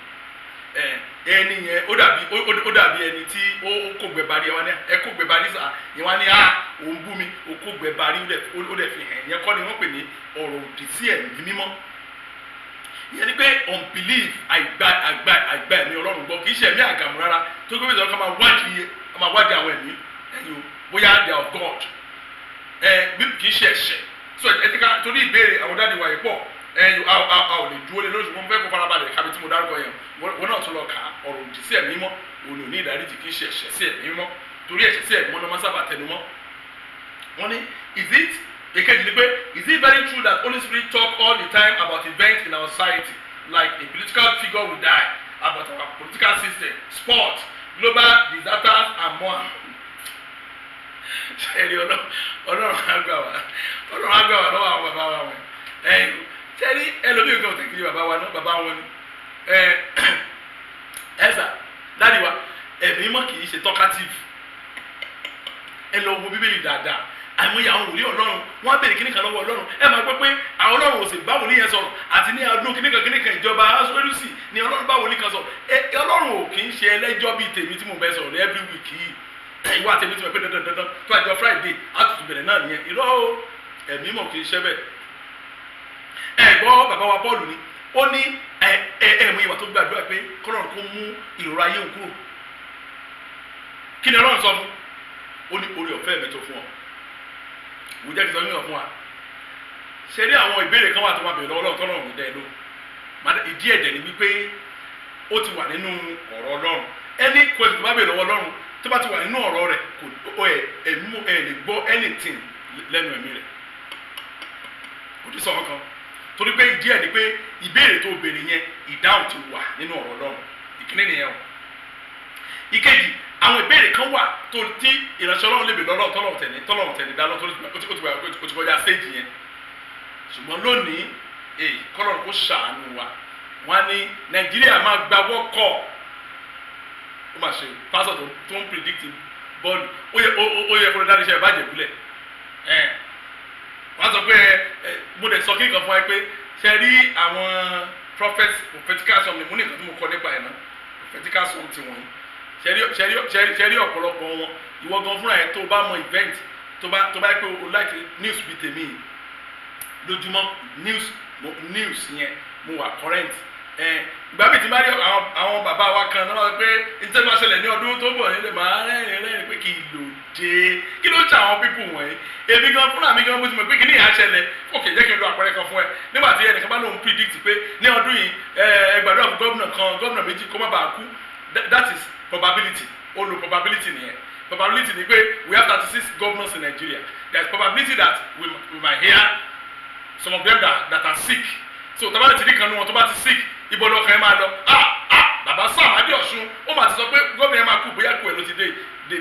Ẹni yẹn ó dàbí ẹni tí ó kó gbẹ barí ẹ wá ní ẹ kó gbẹ barí sà yẹn wá ní à òun bú mi, ó kó gbẹ barí, ó dẹ̀ fi hàn. Yẹn kọ́ ni wọ́n pè ní ọ̀rọ̀ òdì sí ẹ̀mí mímọ́. Ìyẹn ni pé unbelief, àìgbà ẹ̀mí Ọlọ́run gbọ́. Kì í ṣe ẹ̀mí àgàmù rárá tó gbé ìjọba ká máa wádìí àwọn ẹ̀mí ẹ̀yìn o, bóyá they are of God. Ẹ bí kì í ṣe ẹ̀ṣẹ̀. So ẹ ti ká torí ìbéèrè àwọn daddy wa yìí pọ̀, ẹ a ò lè dúró lé lóṣù. Mo fẹ́ kó farabalẹ̀ kábi tí mo dárúkọ yẹn, wọn náà tún lọ kà á. Ọ̀rọ̀ òdì sí ẹ̀mí mọ́ òun ò ní ìdáríjì, kì í ṣe ẹ̀ṣẹ̀ sí ẹ̀mí mọ́, torí ẹ̀ṣẹ̀ sí ẹ̀mí mọ́ ló máa sábà tẹnu mọ́. Wọ́n ní, is it, èkejì ni pé, is it very true that Holy Spirit talk all the time about events in our society, like a political figure will die, about our political system, sport, global disasters and more? Ṣẹ́ẹ̀rí, Ọlọ́run á gbà wá, Ọlọ́run á gbà wá lọ́wọ́ àwọn bàbá wa wọn. Ẹ̀yìn ṣẹ́ẹ̀rí, ẹlòmíì kan ò tẹ̀kiri bàbá wa náà, bàbá wọn ni ẹ ẹ sà. Daddy wa, ẹ̀mí mọ́ kì í ṣe talkative. Ẹ lọ wo Bíbélì dáadáa. Àìmọye àwọn wòlíì Ọlọ́run, wọ́n á bèrè kíní kan lọ́wọ́ Ọlọ́run, ẹ máa gbọ́ pé àwọn Ọlọ́run ò sì bá wòlíì yẹn sọ̀rọ̀. Àti ní ọdún kíní kan kíní kan ìjọba Ahasuérusi ni Ọlọ́run bá wòlíì kan sọ̀rọ̀. Ẹ Ọlọ́run ò kì í ṣe ẹlẹ́jọ́ bíi tèmi tí mo bẹ sọ̀rọ̀ ní every week yìí. Ìwà tèmi tí mo pé dandan dandan tó àjọ Friday àtútù bẹ̀rẹ̀ náà nìyẹn. Irọ́ o, ẹ̀mí mọ̀ kì í ṣe bẹ́ẹ̀. Ẹ gbọ́, bàbá wa Paul ni ó ní ẹ ẹ ẹ mú ìwà tó gbàdúrà pé kọ́lọ́run kó mú ìrora ayé òun kúrò. Kí ni Ọlọ́run sọ fún? Ó ní, "Oore ọ̀fẹ́ mi tó fún ọ." Wò jẹ́ kí sọ nígbà fún wa. Ṣe rí, àwọn ìbéèrè kan wà tó máa bèèrè lọ́wọ́ Ọlọ́run tọ́lọ́run ní dẹ́ ló. Ìdí ẹ̀dẹ̀ ni wípé ó ti wà nínú ọ̀rọ̀ Ọlọ́run. Any question tó bá bèèrè lọ́wọ́ Ọlọ́run, tó bá ti wà nínú ọ̀rọ̀ rẹ̀, kò ẹ ẹ̀mú ẹ̀ lè gbọ́ anything lẹ́nu ẹ̀mí rẹ̀, kò ní sọ̀rọ̀ kan, torí pé ìdí ẹ̀ ni pé ìbéèrè tó béèrè yẹn, ìdáhùn ti wà nínú ọ̀rọ̀ Ọlọ́run. Ìkíní nìyẹn o. Ìkejì, àwọn ìbéèrè kan wà tó tí ìránṣẹ́ Ọlọ́run lè bèèrè lọ́rọ̀ tọ́lọ́run tẹ̀lé dá lọ́tọ́, ó ti kọjá stage yẹn. Ṣùgbọ́n lónìí, èyí kọ́lọ́run kó ṣàánú wa. Wọ́n á ní Nàìjíríà máa gba World Cup. Ó mà ṣe, pásọ̀ tó ń predict bọ́ọ̀lù, ó yẹ kó lè dárí iṣẹ́ ìbàjẹ́ ìbílẹ̀ ẹ̀. Wọ́n á sọ pé ẹ mo dẹ̀ sọ kí nǹkan fún wa pé ṣe rí àwọn prophets, prophetical something, mo ní nǹkan tí mo kọ nípa ẹ̀ náà, prophetical something wọ̀nyí. Ṣe rí ọ̀pọ̀lọpọ̀ wọn, ìwọ gan fúnra ẹ̀, tó bá mọ event, tó bá pé o like news bíi tèmi lójúmọ́, news yẹn mo wà current ẹ. Ìgbà mi ti bá rí àwọn bàbá wa kan náà wọ́n pé nítorí máa ṣẹlẹ̀ ní ọdún tó bọ̀ nílẹ̀, máa rẹ́rìn rẹ́rìn pé kí ló dé, kí ló ń ṣe àwọn people wọ̀nyí? Èmi gan fúnra mi gan mo ti mọ̀ pé kí ní ìyá ṣẹlẹ̀. Ok, jẹ́ kí n lo àpẹẹrẹ kan fún ẹ. Nígbà tí ẹnìkan bá lóun predict pé ní ọdún yìí, ẹ gbàdúrà fún gómìnà kan, gómìnà méjì kó má bàa kú, that is probability. Ó lo probability nìyẹn. Probability ni pé we have 36 governors in Nigeria. There is probability that we might hear some of them that are sick. So tá bá ti rí kan nu wọn tó bá ti sick, ibo lọkàn ẹ máa lọ? Ah ah, bàbá Bàbá Sam Adéọ̀sùn, ó máa ti sọ pé gómìnà yẹn máa kú, bóyá kú ẹ̀ ló ti dé.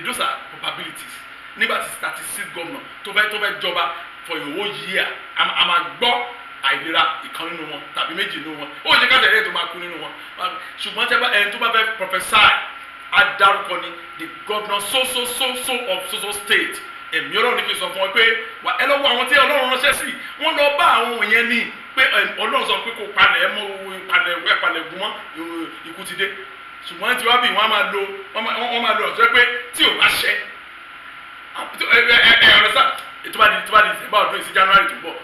Those are probabilities. Nígbà tí 36 gómìnà tó fẹ́ jọba for a whole year, a máa gbọ́ àìlera ìkan nínú wọn tàbí méjì nínú wọn. Ó ṣe ká tẹ̀lé tó máa kú nínú wọn. Ṣùgbọ́n tẹ́ bá ẹni tó bá fẹ́ prophesy, adarúkọ ni, the governor so so so so of so so state, ẹ̀mí Ọlọ́run ní kí n sọ fún wọn pé wà ẹ lọ́wọ́ àwọn tí Ọlọ́run ránṣẹ́ sí, wọ́n lọ bá àwọn yẹn ní pé Ọlọ́run sọ pé kó palẹ̀ ẹ mọ́, palẹ̀ ẹ, palẹ̀ gùn mọ́, ikú ti dé. Ṣùgbọ́n tí wọ́n bí wọ́n máa lo ọ̀sẹ̀ pé tí ò bá ṣẹ ẹ ẹ ẹ ọ̀rẹ́ sá, tó bá di December ọdún sí January tó ń bọ̀,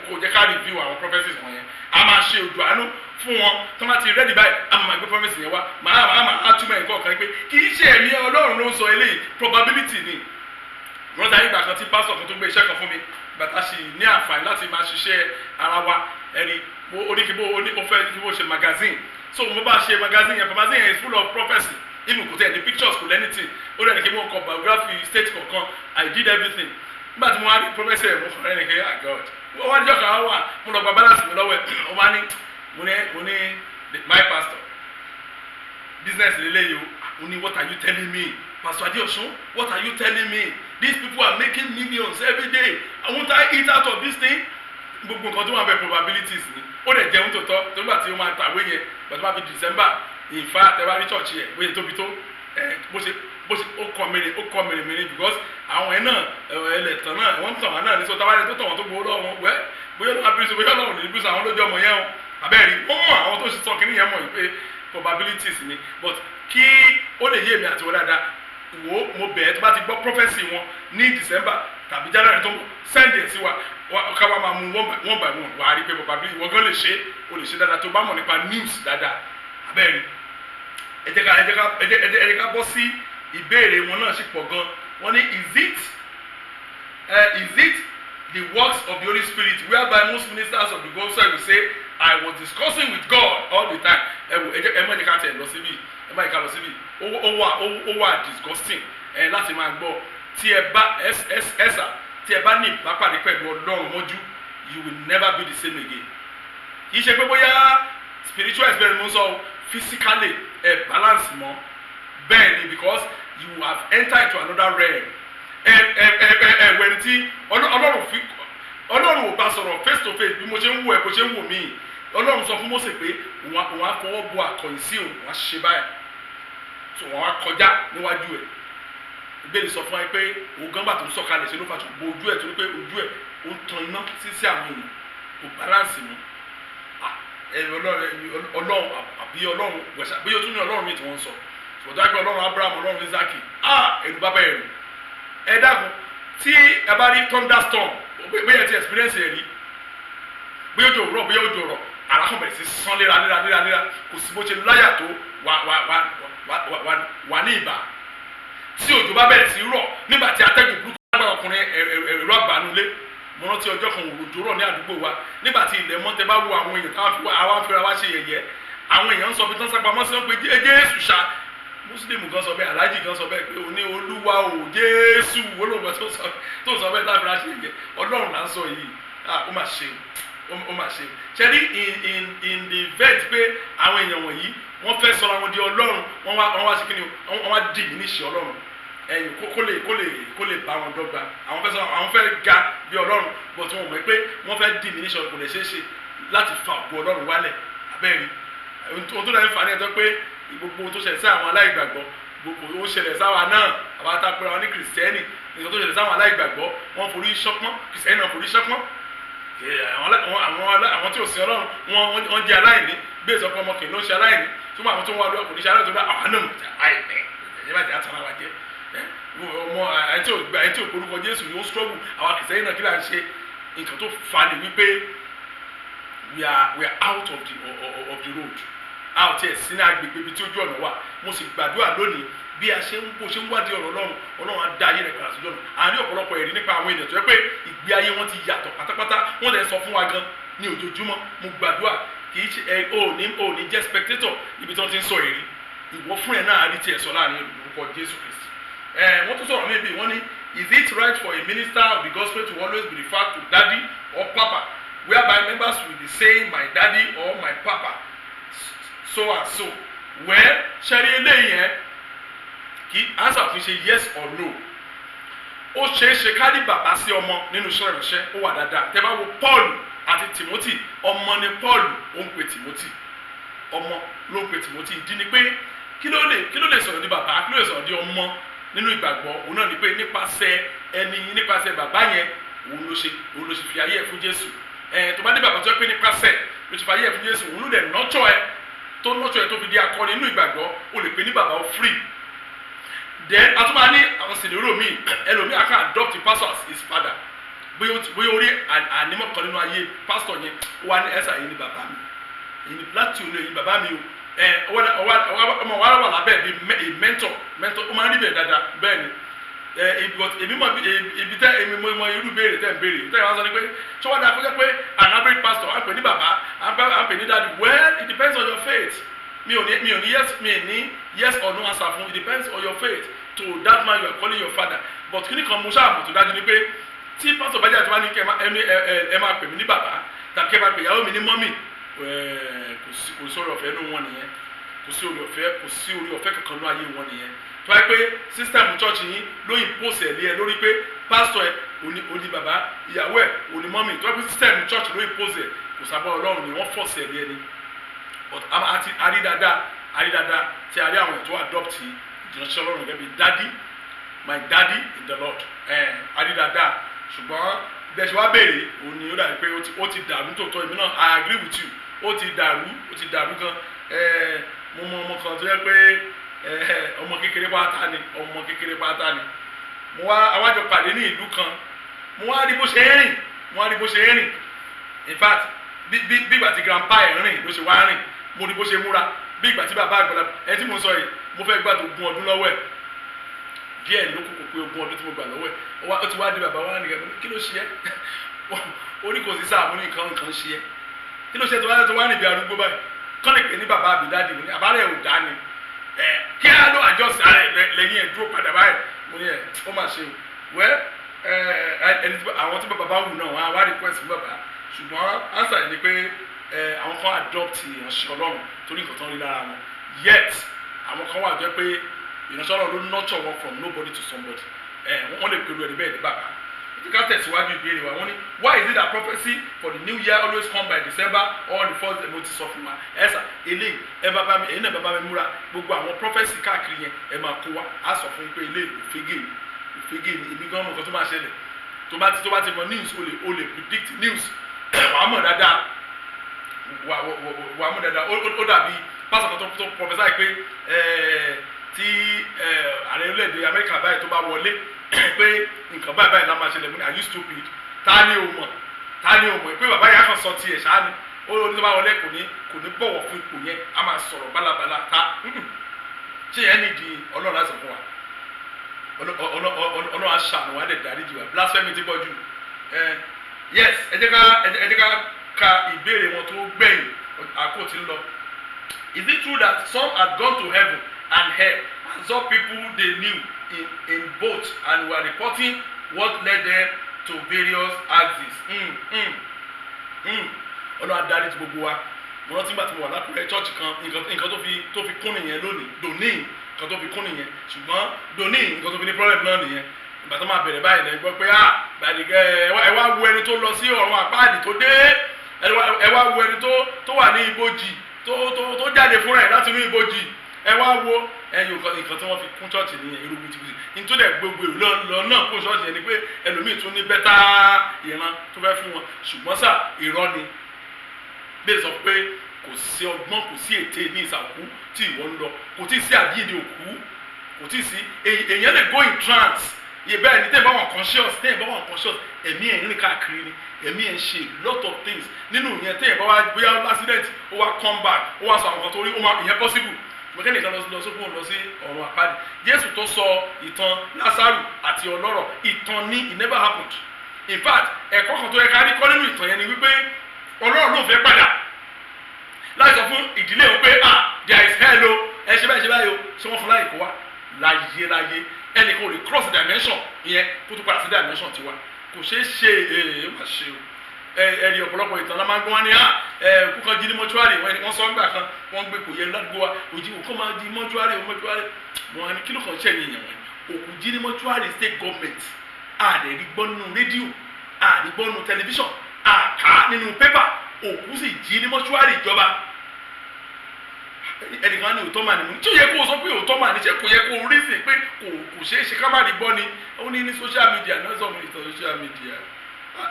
kò jẹ́ ká review àwọn prophecies wọn yẹn. A máa ṣe òjò àánú fún wọn tó máa ti ready báyìí, a máa gbé prophecy yẹn wá, máa túmọ̀ nǹkan kan pé kì í ṣe ẹ̀mí Ọlọ́run ló ń sọ eléyìí, probability ni. Wọ́n ta ìgbà kan tí pásítọ̀ kan tó gbé iṣẹ́ kan fún mi, bàtà sì ní àǹfààní láti máa ṣiṣẹ́ ara wa. Ẹni oníkìbó ó fẹ́ kí bó ṣe magazine, so mo bá ṣe magazine yẹn. Magazine yẹn is full of prophecy, even kò tẹ̀ ní pictures, kò lẹ́nìtì. Ó dẹ̀ ní kí mo kọ biography state kọ̀ọ̀kan. I did everything. Nígbà tí mo wá rí prophecy ẹ̀, mo kàn rẹ́ ní kí, ah, God. Wọ́n wá níjọ́ kan wà, mo lọ gba balance mi lọ́wọ́ ẹ̀. Ó wá ní, mo ní, "My pastor, business lélẹ́yìí o." Mo ní, "What are you telling me, Pastor Adeosun? What are you telling me? These people are making millions every day. I want to eat out of this thing." Gbogbo nǹkan tó wà bẹ, probabilities ni. Ó dẹ̀ jẹun tó tọ́ tó nígbà tí ó máa tàwé yẹn. Gbàtí wọ́n fi December, in fact, ẹ bá rí church yẹn bó ṣe tóbi tó ẹ, bó ṣe ó kọ mèremère, because àwọn ẹ̀ náà ẹlẹ́tàn náà wọ́n ń tàn wọ́n náà ní sọ tábàlẹ̀ tó tàn wọ́n tó gbowó lọ́wọ́ wọn wẹ́, bóyá lọ́wọ́ abirùsọ, bóyá lọ́wọ́ ní ibùsọ àwọn lójú ọmọ yẹn o. Àbẹ́rẹ́ wọ́n mọ̀ àwọn tó ṣe sọ kínní yẹn mọ̀ yìí pé probabilities ni. But kí ó lè yé èmi àti wọ́n dáadáa, wo, mo bẹ̀ ẹ́, tó bá ti gbọ́ prophecy wọn ní December tàbí January tó ń bọ̀, send ẹ̀ sí wa ká wá máa mú one by one. Wà á rí pé probability wọ́n gan lè ṣe, o lè ṣe dáadáa tó bá mọ̀ nípa news dáadáa. Àbẹ́rẹ́ ẹ jẹ́ ká bọ́ sí ìbéèrè wọn náà sì pọ̀ gan. Wọ́n ní, Is it the works of the Holy Spirit whereby most ministers of the gospel will say, 'I was discussing with God all the time'?" Ẹ wò, ẹ má jẹ́ ká tẹ̀ lọ síbí, ẹ má jẹ́ ká lọ síbí. Ó wà disgusting ẹ láti máa gbọ́. Tí ẹ bá ẹ ẹ ẹsà, tí ẹ bá ní ìbápàdé pẹ̀lú Ọlọ́run mọ́jú, you will never be the same again. Kì í ṣe pé bóyá spiritual experience mo ń sọ o, physically ẹ balance mọ́. Bẹ́ẹ̀ ni, because you have entered into another realm. Ẹ ẹ ẹ ẹ wẹ̀ni tí Ọlọ́run fi, Ọlọ́run ò bá sọ̀rọ̀ face to face bí mo ṣe ń wò ẹ, bó ṣe ń wò mí. Ọlọ́run sọ fún Mósè pé òun á fọwọ́ bo àkọ̀yìn sí òun, òun á ṣe báyìí, so òun á kọjá níwájú ẹ̀. Ìbéèrè sọ fún wa pé òun gan bá tó ń sọ̀kalẹ̀ ṣe ló fà tó bo ojú ẹ̀, torí pé ojú ẹ̀ ó ń tan iná sí àwọn èèyàn, kò balance mọ́. Ọlọ́run àbí Ọlọ́run wẹ̀sà, bóyá ó tún ní Ọlọ́run mi tí wọ́n ń sọ sọ̀tọ́ pé Ọlọ́run Abraham, Ọlọ́run Isaac. Ah, ẹ̀rù bàbá ẹ̀rù. Ẹ dákun, tí ẹ bá rí thunderstorm, bóyá ẹ ti experience ẹ rí, bóyá òjò rọ̀, bóyá òjò rọ̀, àrá kan bẹ̀rẹ̀ sí sán léra léra léra léra, kò sí bó ṣe láyà tó wà wà wà wà wà wà ní ìbà. Tí òjò bá bẹ̀rẹ̀ sí rọ̀, nígbà tí atẹ́gùn burúkú lágbára, ọkùnrin ẹ̀rọ àbánulé. Mo rántí ọjọ́ kan, òjò rọ̀ ní àdúgbò wa. Nígbà tí ilẹ̀ mọ́, tẹ bá wo àwọn èèyàn táwọn fi wá àwa fira wá ṣe yẹ̀yẹ́. Àwọn èèyàn ń sọ bí tán sápamọ́ sí wọn pé Jésù ṣá. Mùsùlùmí kan sọ bẹ́ẹ̀, aláàjì kan sọ bẹ́ẹ̀ pé òní Olúwa ò Jésù olóògbé tó sọ bẹ́ẹ̀ táwọn fira ṣe yẹ̀yẹ́. Ọlọ́run là ń sọ yìí. Ah, ó mà ṣe o, ó mà ṣe. Ṣe rí, in the event pé àwọn èèyàn wọ̀nyí wọ́n fẹ́ sọ̀rọ̀ àwọn di Ọlọ́run, wọ́n wá sí kí ni, wọ́n wá dì mí níṣẹ́ Ọlọ́run ẹ̀yìn kó lè bá wọn dọ́gba. Àwọn fẹ́ sọ àwọn fẹ́ ga bí Ọlọ́run, but wọn mọ̀ pé wọ́n fẹ́ dì mí níṣẹ́, kò lè ṣeé ṣe láti fa ògo Ọlọ́run wálẹ̀. Abẹ́rẹ́ ohun tó dẹ̀ ń fà ní ẹ̀tọ́ pé gbogbo ohun tó ṣẹlẹ̀ sí àwọn aláìgbàgbọ́, gbogbo ó ṣẹlẹ̀ sáwa náà. Àwọn atapẹ̀rẹ̀ àwọn ní Kìrìsìtẹ́nì, nǹkan tó ṣẹlẹ̀ sáwọn aláìgbàgbọ́, wọ́n forí ṣọpọ́n, Kìrìsìtẹ́nì náà forí ṣọpọ́n. Àwọn tí ò sin Ọlọ́run, wọ́n jẹ́ aláìní bí èso ọmọ kìnìún ló ń ṣe aláìní tó mọ àwọn tó ń wá lọ́wọ́ kò ní ṣe aláìní tó bá àwọn náà mọ̀ aláìní. Ẹ̀yẹ́ bá ti àtàrà wa jẹ́ ọmọ ẹni tí ò gba, ẹni tí ò gbórúkọ Jésù yóò struggle. Àwọn Kìrìsìtẹ́nì náà, kí là ń ṣe? Nǹkan tó fa ni wípé we are out of the road, out ẹ̀ sí ní agbègbè ibi tí ojú ọ̀nà wà. Mo sì gbàdúrà lónìí, bí a ṣe ń bó ṣe ń wádìí ọ̀rọ̀ Ọlọ́run, Ọlọ́run á dá ayé rẹ̀ padà sójú ọ̀nà. Àárín ọ̀pọ̀lọpọ̀ ẹ̀rí nípa àwọn ènìyàn tó yẹ pé ìgbé ayé wọn ti yàtọ̀ pátápátá, wọ́n lè sọ fún wa gan ní ojoojúmọ́. Mo gbàdúrà, kì í ṣe ẹ ò ní jẹ́ spectator ibi tí wọ́n ti ń sọ ẹ̀rí. Ìwọ fún ẹ náà á rí tiẹ̀ sọ láàrin orúkọ Jésù Kristi. Ẹ wọ́n tún sọ̀rọ̀ níbi, wọ́n ní, "Is it right for a minister of the gospel to always be referred to daddy or papa, whereby members will be saying, 'My daddy' or 'My papa so and so', Well, ṣẹ́rí eléyìí yẹn, kí answer kì í ṣe yes or no. Ó ṣeé ṣe ká ní bàbá sí ọmọ nínú iṣẹ́ ìránṣẹ́, ó wà dáadáa. Tẹ́ bá wo Paul àti Timothy, ọmọ ni Paul ó ń pe Timothy, ọmọ ló ń pe Timothy. Ìdí ni pé kí ló lè sọ̀rọ̀ di bàbá, kí ló lè sọ̀rọ̀ di ọmọ nínú ìgbàgbọ́? Òun náà ni pé nípasẹ̀ ẹni, nípasẹ̀ bàbá yẹn, òun ló ṣe fi ayé ẹ̀ fún Jésù. Ẹ tó bá dé bàbá tó yẹ pé nípasẹ̀ ló ṣe fi ayé ẹ̀ fún Jésù, òun ló dẹ̀ nurture ẹ, tó nurture ẹ tó fi di akọni nínú ìgbàgbọ́, ó lè pè ní bàbá, ó free. Then a tún máa ní àwọn scenario míì. Ẹlòmíì á kàn adopt the pastor as his father, bóyá orí ànímọ̀ kan nínú ayé pastor yẹn, ó wà ní ẹ̀sà yìí ní bàbá mi, èyí ni láti òun èyí bàbá mi o. Ẹ ọmọ wa wà lábẹ́ bí mentor. Mentor, ó máa ń rí bẹ́ẹ̀ dáadáa. Bẹ́ẹ̀ ni ẹ, but èmi mọ ibi tẹ èmi mọ mọ irú béèrè tẹ ń béèrè tẹ wọ́n sọ ni pé ṣé wọ́n dáa kó jẹ́ pé an average pastor à ń pè ní bàbá, à ń pè ní daddy? Well, it depends on your faith. Mi ò ní yes, mi ní yes or no answer fún. It depends on your faith to that man you are calling your father. But kí ni kan mo ṣáà mọ̀ tó dájú ni pé tí pastor bá jẹ́ àti wá ní kẹ́ ẹ máa pè mí ní bàbá tàbí kẹ́ ẹ máa pè ìyàwó mi ní mummy, kò sí oore ọ̀fẹ́ nínú wọn nìyẹn. Kò sí oore ọ̀fẹ́, kò sí oore ọ̀fẹ́ kankan nínú ayé wọn nìyẹn. Tó wáyé pé system church yín ló impose ẹ̀ lé ẹ lórí pé pastor ẹ òní bàbá, ìyàwó ẹ òní mummy, tó wáyé pé system church ló impose ẹ̀, kò sábà Ọlọ́run ni wọ́n force ẹ̀ lé ẹ ni. But àti àrí dáadáa, àrí dáadáa tí a rí àwọn èèyàn tó adopt ìránṣẹ́ Ọlọ́run gẹ́gẹ́ bí daddy, my daddy in the Lord. Ẹ̀ àrí dáadáa, ṣùgbọ́n bẹ́ẹ̀ ṣe wá béèrè òun ni ó dàbí pé ó ti dàrú tòótọ́. Èmi náà, I agree with you, ó ti dàrú, ó ti dàrú gan. Mo mọ ọmọ kan tó yẹ pé ọmọ kékeré pátá ni, ọmọ kékeré pátá ni. Mo wá awájọ pàdé ní ìlú kan, mo wá rí bó ṣe ń rìn, mo wá rí bó ṣe ń rìn. In fact, bí ìgbà tí grandpa ẹ̀ rìn ló ṣe wá rìn. Mo rí bó ṣe múra bí ìgbà tí bàbá àgbàlagbà. Ẹ tí mo sọ yìí, mo fẹ́ gbà tó 20 ọdún lọ́wọ́ ẹ̀, díẹ̀ ló kù kò pé 20 ọdún tí mo gbà lọ́wọ́ ẹ̀. Ó ti wá di bàbá wa nìkan. Kí ló ṣe ẹ́? Ó ní kò sí sáà. Mo ní nǹkan ṣe ẹ́, kí ló ṣe tó wá níbi arúgbó báyìí kọ́ lè pè ní bàbá àbí daddy? Mo ní àbálẹ̀ ò dá ni ẹ, kí á ló àjọsìn ara ẹ lẹ́yìn ẹ̀ dúró padà báyìí. Mo ní ẹ ó mà ṣe o. Wẹ́ ẹ ẹni tí àwọn tí bàbá bá wù náà, wọn á wá request fún bàbá. Ṣùgbọ́n answer yìí ni pé àwọn kan adopt ìránṣẹ́ Ọlọ́run torí nǹkan tó ń rí lára wọn, yet àwọn kan wà jẹ́ pé ìránṣẹ́ Ọlọ́run ló nurture wọn from nobody to somebody. Wọ́n lè pẹ̀lú ẹni bẹ́ẹ̀ ní bàbá. Ká tẹ̀síwájú ìbéèrè wa. Wọ́n ní, why is it that prophecy for the new year always come by December or the first? Mo ti sọ fún wa ẹ sà, eléyìí ẹ bá bá mi, èyí náà bá bá mi múra. Gbogbo àwọn prophecy káàkiri yẹn, ẹ máa kó wa, á sọ fún yín pé eléyìí òfégè ni, òfégè ni. Èmi gan mọ̀ nǹkan tó máa ṣẹlẹ̀. Tó bá ti mọ news, o lè predict news, wàá mọ̀ dáadáa, wàá mọ̀ dáadáa. Ó dàbí pásítọ̀ kan tó prophesy pé tí ààrẹ orílẹ̀-èdè Amẹ́ríkà báyìí tó bá wọlé, pé nǹkan báyìí báyìí la máa ṣẹlẹ̀. Mú ní, are you stupid? Ta ni o mọ̀? Ta ni o mọ̀ pé bàbá yẹn á kàn sọ tiẹ̀ ṣáá ni? Ó ní tó bá wọlé, kò ní bọ̀wọ̀ fún ipò yẹn, á máa sọ̀rọ̀ bálabàla. Ta ṣé yẹn nídìí Ọlọ́run láti sọ fún wa? Ọlọ́run á ṣàánú wa, á dẹ̀ dáríjì wa. Blasphemy ti pọ̀ jù. Yes, ẹ jẹ́ ká ka ìbéèrè wọn tó gbẹ̀yìn, àkókò tí ń lọ. Is it true that some had gone to heaven and hell and saw people they knew in both and were reporting what led them to various axes? Ọlọ́run á dáríjì gbogbo wa. Mo rántí nígbà tí mo wà lákùrẹ́, church kan, nǹkan tó fi kún nìyẹn lónìí dòní, nǹkan tó fi kún nìyẹn. Ṣùgbọ́n dòní, nǹkan tó fi ní problem náà nìyẹn. Ìgbà tó máa bẹ̀rẹ̀ báyìí, lẹ́yìn gbọ́ pé ah, gbàdìgẹ́, ẹ wá wo ẹni tó lọ sí ọ̀run àpáàdì tó dé, ẹ wá wo ẹni tó wà ní ibojì tó jáde fúnra ẹ̀ láti inú ibojì, ẹ wá wo ẹyin. Nǹkan tí wọ́n fi kún church nìyẹn, irú wìtìwìtì nítorí ẹ̀ gbogbo èrò lọ náà kún church yẹn ni pé ẹlòmíì tún ní better ìran tó fẹ́ fún wọn. Ṣùgbọ́n sà, irọ́ ni. Lè sọ pé kò sí ọgbọ́n, kò sí ète ní ìsàkú tí ìwọ ń lọ, kò tí ì sí àjíǹde òkú, kò tí ì sí. Èèyàn lè go in trance yẹ bẹ́ẹ̀ ni. Tẹ́ẹ̀ bá wà conscious, tẹ́ẹ̀ bá wà conscious, ẹ̀mí ẹ̀ ń rìn káàkiri ni, ẹ̀mí ẹ̀ ń ṣe lot of things nínú yẹn. Tẹ́ẹ̀ bá wá bóyá accident, ó wá come back, ó wá sọ àwọn kan tó rí, ó máa ìyẹn possible. Mọ̀kẹ́ nìkan lọ sókun lọ sí ọ̀run àpáàdì. Jésù tó sọ ìtàn Lásárù àti ọlọ́rọ̀, ìtàn ní, it never happened. In fact, ẹ̀kọ́ kan tó yẹ ká rí kọ́ nínú ìtàn yẹn ni wípé ọlọ́rọ̀ ló fẹ́ padà láì sọ fún ìdílé òun pé, ah, there is hell o, ẹ ṣe báyìí, ṣe báyìí o. Ṣé wọ́n fún láyè kó wá láyé láyé? Ẹnìkan ò lè cross dimension ìyẹn kó tó padà sí dimension tiwa, kò ṣeé ṣe. Ee, má ṣe o. Ẹ̀rí ọ̀pọ̀lọpọ̀ ìtàn la máa ń gbọ́ wọn ní òkú kan jí ní mọ́ṣúárì. Wọ́n sọ ńgbà kan wọ́n gbé kò yẹ ládùúgbò wa, òjì òkú máa di mọ́ṣúárì mọ́ṣúárì. Wọn ni kí ló kàn ṣe ẹ̀yìn èèyàn wọn? Òkú jí ní mọ́ṣúárì state government, àdẹ̀rí gbọ́ nínú rédíò, àdẹ̀rí gbọ́ nínú tẹlifíṣàn, àká nínú pépà, òkú sì jí ní mọ́ṣúárì ìjọba. Ẹnìkan ní òótọ́ mà ní, mo ní tí ó yẹ kó o sọ pé òótọ́ mà ní, ṣé kò yẹ kó o rí sí pé kò ṣeé ṣe ká má rí gbọ́ ni? Ó ní ní social media náà sọ mi ìtàn social media.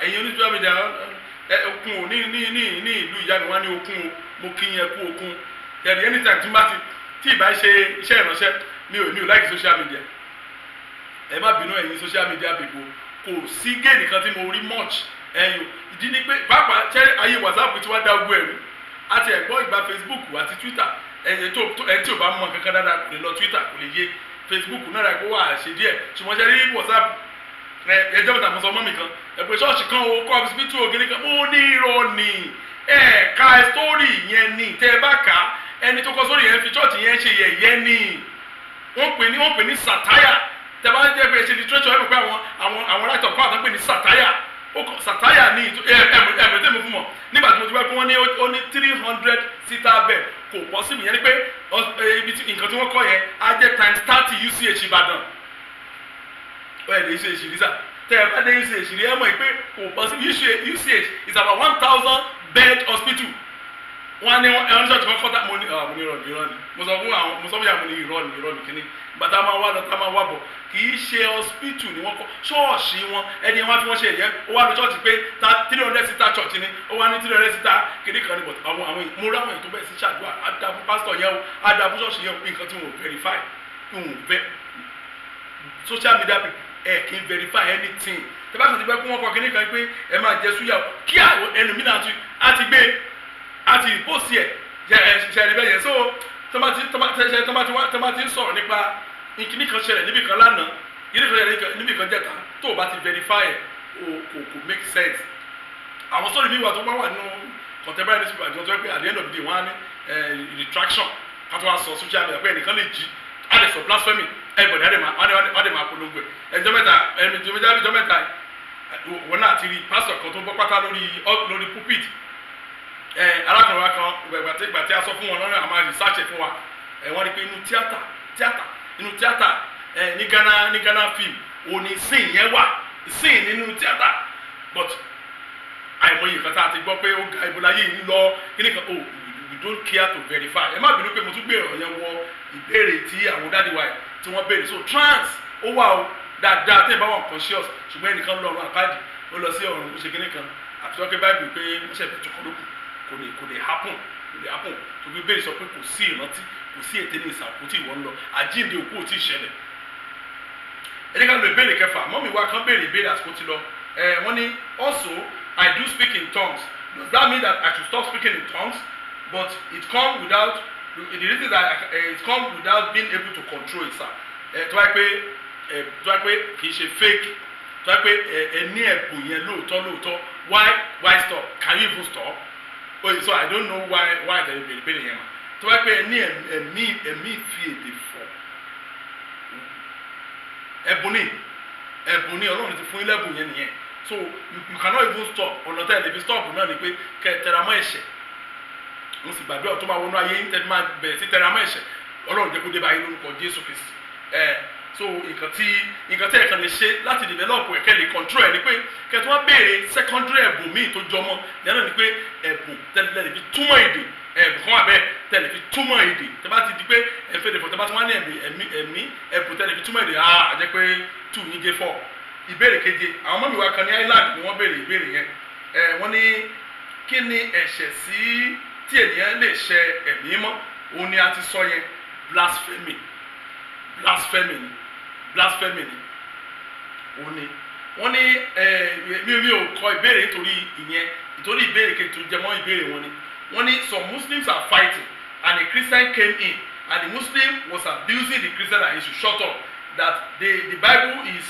Ẹ̀yin oní social media ẹ okun o ní ní ní ní ìlú ìyá mi wá ní okun o, mo kí yẹn kú okun ẹ̀rí. Anytime tí n bá ti tí ì bá ṣe iṣẹ́ ìránṣẹ́, mi ò like social media. Ẹ má bínú, ẹ̀yin social media people, kò sí gain kan tí mo rí much ẹ̀yin. Ìdí ni pé pàápàá ṣé ayé WhatsApp tí wàá dá ogun ẹ̀rú àti ẹ̀gbọ́n ìgbà Facebook àti Twitter. Ẹ̀yin tó ẹ̀ tí ò bá mọ kankan dáadáa kò lè lọ Twitter, kò lè yé. Facebook náà rẹ̀ kó wà ṣe díẹ̀, ṣùgbọ́n ṣe rí WhatsApp ẹjọ́ bàtà mo sọ mọ́ mi kan ẹ pé ṣọ́ọ̀ṣì kan o kọ́ hospital ògiri kan. Mo ní irọ́ ni, ẹ̀ka story yẹn ni. Tẹ́ ẹ bá kà á, ẹni tó kọ sórí yẹn fi ṣọ́ọ̀ṣì yẹn ṣe yẹ̀yẹ́ ni. Wọ́n pè ní satire. Tẹ́ bá jẹ́ pé ṣe literature, ẹ mọ̀ pé àwọn writer kan àtàwọn pè ní satire. Ó kọ satire ní ẹ ẹ ẹ tẹ́ mo fún mọ̀ nígbà tí mo ti wá pé wọ́n ní ó ní 300 seater bed, kò possible. Yẹn ni pé ibi tí nǹkan tí wọ́n kọ́ yẹn á jẹ́ times 30 UCH Ìbàdàn. Ó yẹ lè UCH rí sà. Tẹ́ ẹ bá dé UCH rí, ẹ mọ̀ pé kò possible. UCH is about 1,000 bed hospital. Wọ́n á ní wọ́n ní ṣọ́ọ̀ṣì kan kọ́ta. Mo ní mo ní irọ́ ni, irọ́ ni. Mo sọ fún àwọn, mo sọ fún yàrá, mo ní irọ́ ni, irọ́ ni. Kíní bàtà máa wá lọ tá máa wá bọ̀, kì í ṣe hospital ni wọ́n kọ́. Ṣọ́ọ̀ṣì wọn, ẹni wọ́n fi wọ́n ṣe ẹ̀yẹ, ó wá lọ ṣọ́ọ̀ṣì pé ta 300 seater church ni, ó wá ní 300 seater kìnní kan ní. But àwọn mo rí àwọn ètò bẹ́ẹ̀ sí ṣàdúrà adabu pásítọ̀ yẹn o, adabu ṣọ́ọ̀ṣì yẹn o. Nǹkan tí wọn ò verify, wọn ò fẹ́. Social media people, ẹ kì í verify anything. Tẹ bá kàn ti gbẹ́ kó wọ́n kọ kìnní kan pé ẹ máa jẹ súyà o, kí àwọn ẹlòmíràn á ti gbé á ti post ẹ̀ ẹ ṣe ẹni bẹ́ẹ̀ yẹn. So tọ́mátì tọ́mátì tọ́mátì wá tọ́mátì ń sọ̀rọ̀ nípa ìkíní kan ṣẹlẹ̀ níbì kan lánàá, ìkíní kan ṣẹlẹ̀ níbì kan jẹta, tó o bá ti verify ẹ̀ o, kò make sense. Àwọn sọ́ọ̀rì mi wà tó bá wà nínú contemporary newspaper àjọ tó yẹ pé at the end of the day, wọ́n á ní retraction. Ká tó wá sọ social media pé ẹnìkan lè jí á lè sọ blasphemy, everybody á dẹ̀ máa polongo ẹ̀. Ẹjọ́ mẹ́ta, ẹjọ́ mẹ́ta, ẹjọ́ mẹ́ta, wọn náà ti rí pásítọ̀ kan tó bọ́ pátá lórí pulpit. Arákùnrin wa kan, ìgbà tí a sọ fún wọn lọ́nà àmà research fún wa, wọ́n rí pé inú tíátà, inú tíátà ní Ghana film òní scene yẹn wà, scene nínú tíátà. But àìmọye nǹkan tá a ti gbọ́ pé ó ga ibola yìí ń lọ kíní kan, oh, we don't care to verify. Ẹ má bínú pé mo tún gbé ọ̀rọ̀ yẹn wọ ìbéèrè tí àwọn daddy wa tí wọ́n béèrè. So trance ó wà o dáadáa tẹ́ ẹ bá wà conscious, ṣùgbọ́n ẹnìkan lọ ọ̀run àpáàdì, ó lọ sí ọ̀run, ó ṣe kíní kan, àti wọ́n pé báyìí pé wọ́n ṣẹ̀fẹ̀ tó kọ́ lókun. Kò lè happen, kò lè happen, torí bẹ́ẹ̀ sọ pé kò sí ìrántí, kò sí ètè ní ìsàkó tí ìwọ ń lọ, àjíǹde òkú ò tí ì ṣẹlẹ̀. Ẹ jẹ́ ká lo ìbéèrè kẹfà. Mummy wa kan béèrè ìbéèrè, àsìkò ti lọ. Ẹ wọ́n ní, "Also, I do speak in tongues. Does that mean that I should stop speaking in tongues? But it come without the reason that it come without being able to control it, sir." Ẹ tó wáyé pé ẹ tó wáyé pé kì í ṣe fake, tó wáyé pé ẹ ní ẹ̀bùn yẹn lóòótọ́ lóòótọ́, why stop? Can you even stop? Oh, so I don't know why tẹ̀lé béèrè béèrè yẹn mà. Tó wáyé pé ẹ ní ẹ̀mí fi èdè fọ̀, ẹ̀bùn ni, ẹ̀bùn ni. Ọlọ́run ti fún yín lẹ́bùn yẹn nìyẹn. So you cannot even stop. Ọ̀nà tẹ́ ẹ lè fi stop náà ni pé kẹ́ ẹ tẹra mọ́ ẹ̀ṣẹ̀. Mo sì gbàdúrà tó máa wọnú ayé yín, tẹ́ máa bẹ̀rẹ̀ sí tẹra mọ́ ẹ̀ṣẹ̀, Ọlọ́run jẹ́ kó dé bá yín lórúkọ Jésù Kristi. Ẹ̀ so nǹkan tí ẹ̀ kàn lè ṣe láti develop ẹ̀, kẹ́ lè control ẹ̀, ni pé kẹ́ tó wá béèrè secondary ẹ̀bùn míì tó jọmọ́ yẹn náà, ni pé ẹ̀bùn tẹ́lẹ̀ lè fi túmọ̀ èdè. Ẹ̀bùn kan wà bẹ́ẹ̀ tẹ́lẹ̀ fi túmọ̀ èdè. Tẹ́ bá ti di pé ẹ̀fẹ́ lè fọ, tẹ́ bá ti wá ní ẹ̀mí ẹ̀bùn tẹ́lẹ̀ fi túmọ̀ èdè, á jẹ́ pé two yín gé four. Ìbéèrè keje, àwọn mummy wa kan ní Island ni wọ́n béèrè ìbéèrè yẹn. Ẹ wọ́n ní, kí ni ẹ̀ṣẹ̀ sí tí ènìyàn lè ṣe ẹ̀mí mọ́? Òun ni a ti sọ yẹn, blasphemy, blasphemy ni, blasphemy ni òun ni. Wọ́n ní ẹ mi ò kọ ìbéèrè nítorí ìyẹn, nítorí ìbéèrè kejì tó jẹ mọ́ ìbéèrè wọn ni. Wọ́n ní, some Muslims are fighting and a Christian came in and the Muslim was abusing the Christian that he should shut up, that the Bible is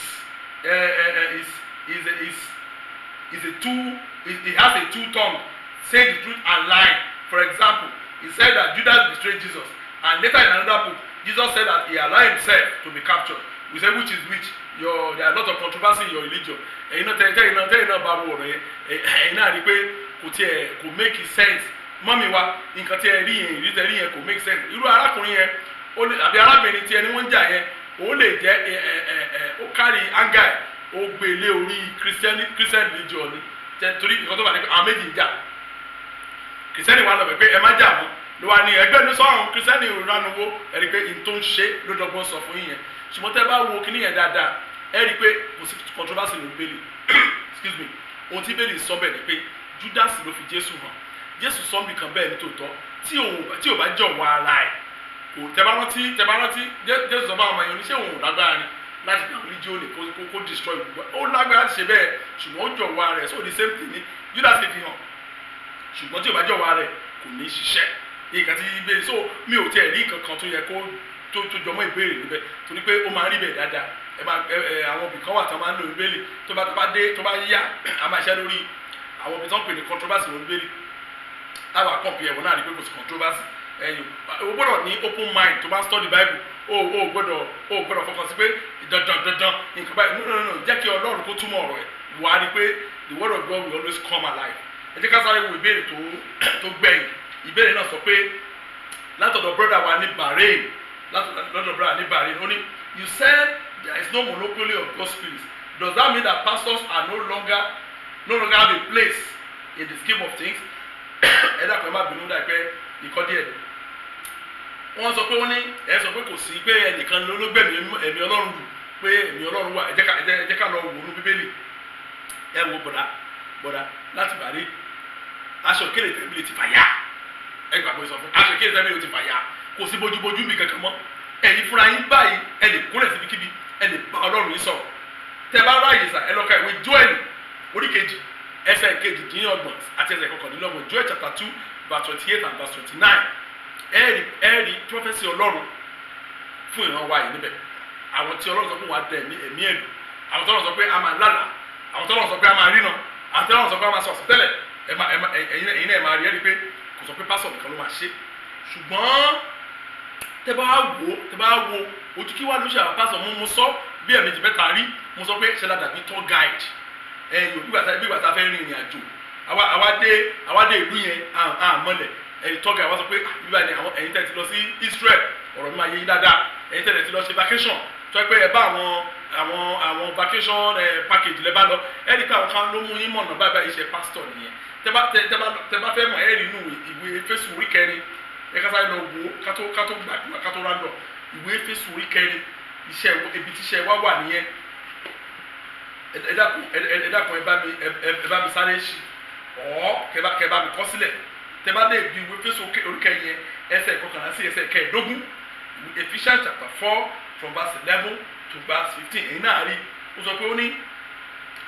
a two it has a two tongue, say the truth and lie. For example, he said that Judas betrayed Jesus, and later in another book, Jesus said that he allowed himself to be captured. We say, which is which? Your there are a lot of controversy in your religion. Ẹ̀yin náà tẹ́yìn náà bá wo ọ̀rọ̀ yẹn, ẹ̀yin náà rí i pé kò tiẹ̀ kò make sense. Mummy wa, nǹkan tí ẹ rí yẹn, ìrírí tẹ rí yẹn kò make sense. Irú arákùnrin yẹn àbí arábìnrin tí ẹni wọ́n ń jà yẹn, ó lè jẹ́ ẹ ẹ ẹ ẹ ó kárí anger ẹ̀, ó gbé lé orí Christian religion ni, torí nǹkan tó bá ní pé àwọn méjì ń jà, Christian wà lọ́bẹ̀ pé ẹ má jà mọ́, ló wà ní ẹgbẹ́ ní sọ́run Christian ìranuwo. Ẹ rí i pé n tó ń ṣe ló dọ́gbọ́n sọ fún yín yẹn. Ṣùgbọ́n tẹ́ bá wo kíní yẹn dáadáa, ẹ rí i pé kò sí controversy ní Bíbélì. Excuse me. Ohun tí Bíbélì sọ bẹ́ẹ̀ ni pé Judas ló fi Jésù hàn. Jésù sọ mí kan bẹ́ẹ̀ ní tòótọ́, tí òun tí ò bá jọ̀wọ́ ara ẹ̀ kò. Tẹ́ bá rántí, Jésù sọ fún àwọn ọmọ yẹn, oníṣẹ́ òun ò lágbára ni láti gbà wọlé jí ó lè kó destroy gbogbo. Ó lágbára láti ṣe bẹ́ẹ̀, ṣùgbọ́n ó jọ̀wọ́ ara ẹ̀. So the same thing ni Judas fi hàn, ṣùgbọ́n tí ò bá jọ̀wọ́ ara ẹ̀, kò ní ṣiṣẹ́ nǹkan tí ìbéèrè. So mi ò tiẹ̀ rí nǹkan kan tó yẹ kó tó jọmọ́ ìbéèrè níbẹ̀, torí pé ó máa ń rí bẹ́ẹ̀ dáadáa. Ẹ máa ẹ ẹ àwọn ibì kan wà tó máa ń lo ìbéèrè. Tó bá dé, tó bá yá, a máa ṣe lórí àwọn ibi tó ń pè ní controversy lórí ìbéèrè táwa kọ̀ǹpì ẹ̀wọ̀n náà rí pé kò sí controversy. Ẹ̀yìn o gbọ́dọ̀ ní open mind tó bá study Bible. O gbọ́dọ̀ fọkàn sí pé dandan dandan nǹkan báyìí. No, no, no, jẹ́ kí Ọlọ́run kó túmọ̀ ọ̀rọ̀ ẹ̀. Wà á rí pé the word of God will always come alive. Ẹ jẹ́ ká sáré wo ìbéèrè tó gbẹ̀yìn. Ìbéèrè náà sọ pé látọ̀dọ̀ brother wa ní Bahrain, látọ̀dọ̀ brother ní Bahrain, ó ní, "You said there is no monopoly of God's spirit. Does that mean that pastors are no longer have a place in the scheme of things?" Ẹ dákun, ẹ má bínú, dà pé ìkọ́ díẹ̀ ni wọ́n sọ pé wọ́n ní ẹ sọ pé kò sí pé ẹnìkan ló gbẹ̀mí ẹ̀mí Ọlọ́run lù, pé ẹ̀mí Ọlọ́run wà. Ẹ jẹ́ ká lọ wò ó ní Bíbélì. Ẹ wo bọ̀dá láti Bahrain, aṣọ ìkélé tẹ̀mílẹ̀ ti fàyà. Ẹ gbàgbọ́ sọ fún aṣọ ìkélé tẹ̀mílẹ̀ ti fàyà. Kò sí bójúbójú mi kankan mọ́. Ẹ̀yin fúnra yín báyìí, ẹ lè kúnlẹ̀ síbikíbi, ẹ lè bá Ọlọ́run yín sọ̀rọ̀. Tẹ bá ráàyè sà, ẹ lọ ka ìwé Joel orí kejì, ẹsẹ̀ 28 àti ẹsẹ̀ 29. Joel chapter 2 verse 28 and verse 29. Ẹ rí prophecy Ọlọ́run fún ìran wa yìí níbẹ̀. Àwọn tí Ọlọ́run sọ pé wọ́n á dẹ ẹ̀mí ẹ̀lú, àwọn tí Ọlọ́run sọ pé a máa lálàá, àwọn tí Ọlọ́run sọ pé a máa ríran, àwọn tí Ọlọ́run sọ pé a máa sọ àsọtẹ́lẹ̀. Ẹ máa ẹ máa ẹ̀yin náà ẹ máa rí. Ẹ rí pé kò sọ pé pásọ̀ nìkan ló máa ṣe. Ṣùgbọ́n tẹ bá wo ojú kí wàá ló ṣe àwọn pásọ̀ mú. Mo sọ bí ẹ̀mejì mẹ́ta rí, mo sọ pé ṣe la dàbí tour guide. Ẹ yóò bí gbàtà fẹ́ rin ìrìn àjò, àwa dé ìlú yẹn, à mọ̀lẹ̀. Ẹ̀yin tour guide wá sọ pé bíbá ni àwọn ẹ̀yin tẹ́ ti lọ sí Israel, ọ̀rọ̀ mi máa yé yín dáadáa. Ẹ̀yin tẹ́ ti lọ ṣe vacation, tó yẹ pé ẹ bá àwọn vacation package lẹ bá lọ, ẹ rí i pé àwọn kan ló mú yín mọ̀nà báyìí báyìí. Iṣẹ́ pastor nìyẹn. Tẹ bá fẹ́ mọ̀, ẹ rí inú ìwé Éfésù orí kẹrin. Ẹ ká sáré lọ wò ó kátó gbàdúrà, kátó rán lọ. Ìwé Éfésù orí kẹrin, iṣẹ́ ibi tíṣẹ́ wa wà nìyẹn. Ẹ dákun, ẹ bá mi sáré ṣí ọ̀, kẹ bá mi kọ sílẹ̀. Tẹ bá dé ibi ìwé Éfésù orí kẹrin yẹn, ẹsẹ̀ 11 sí ẹsẹ̀ 15, Ephesians chapter 4 from verse 11 to verse 15, èyí náà rí. Ó sọ pé ó ní,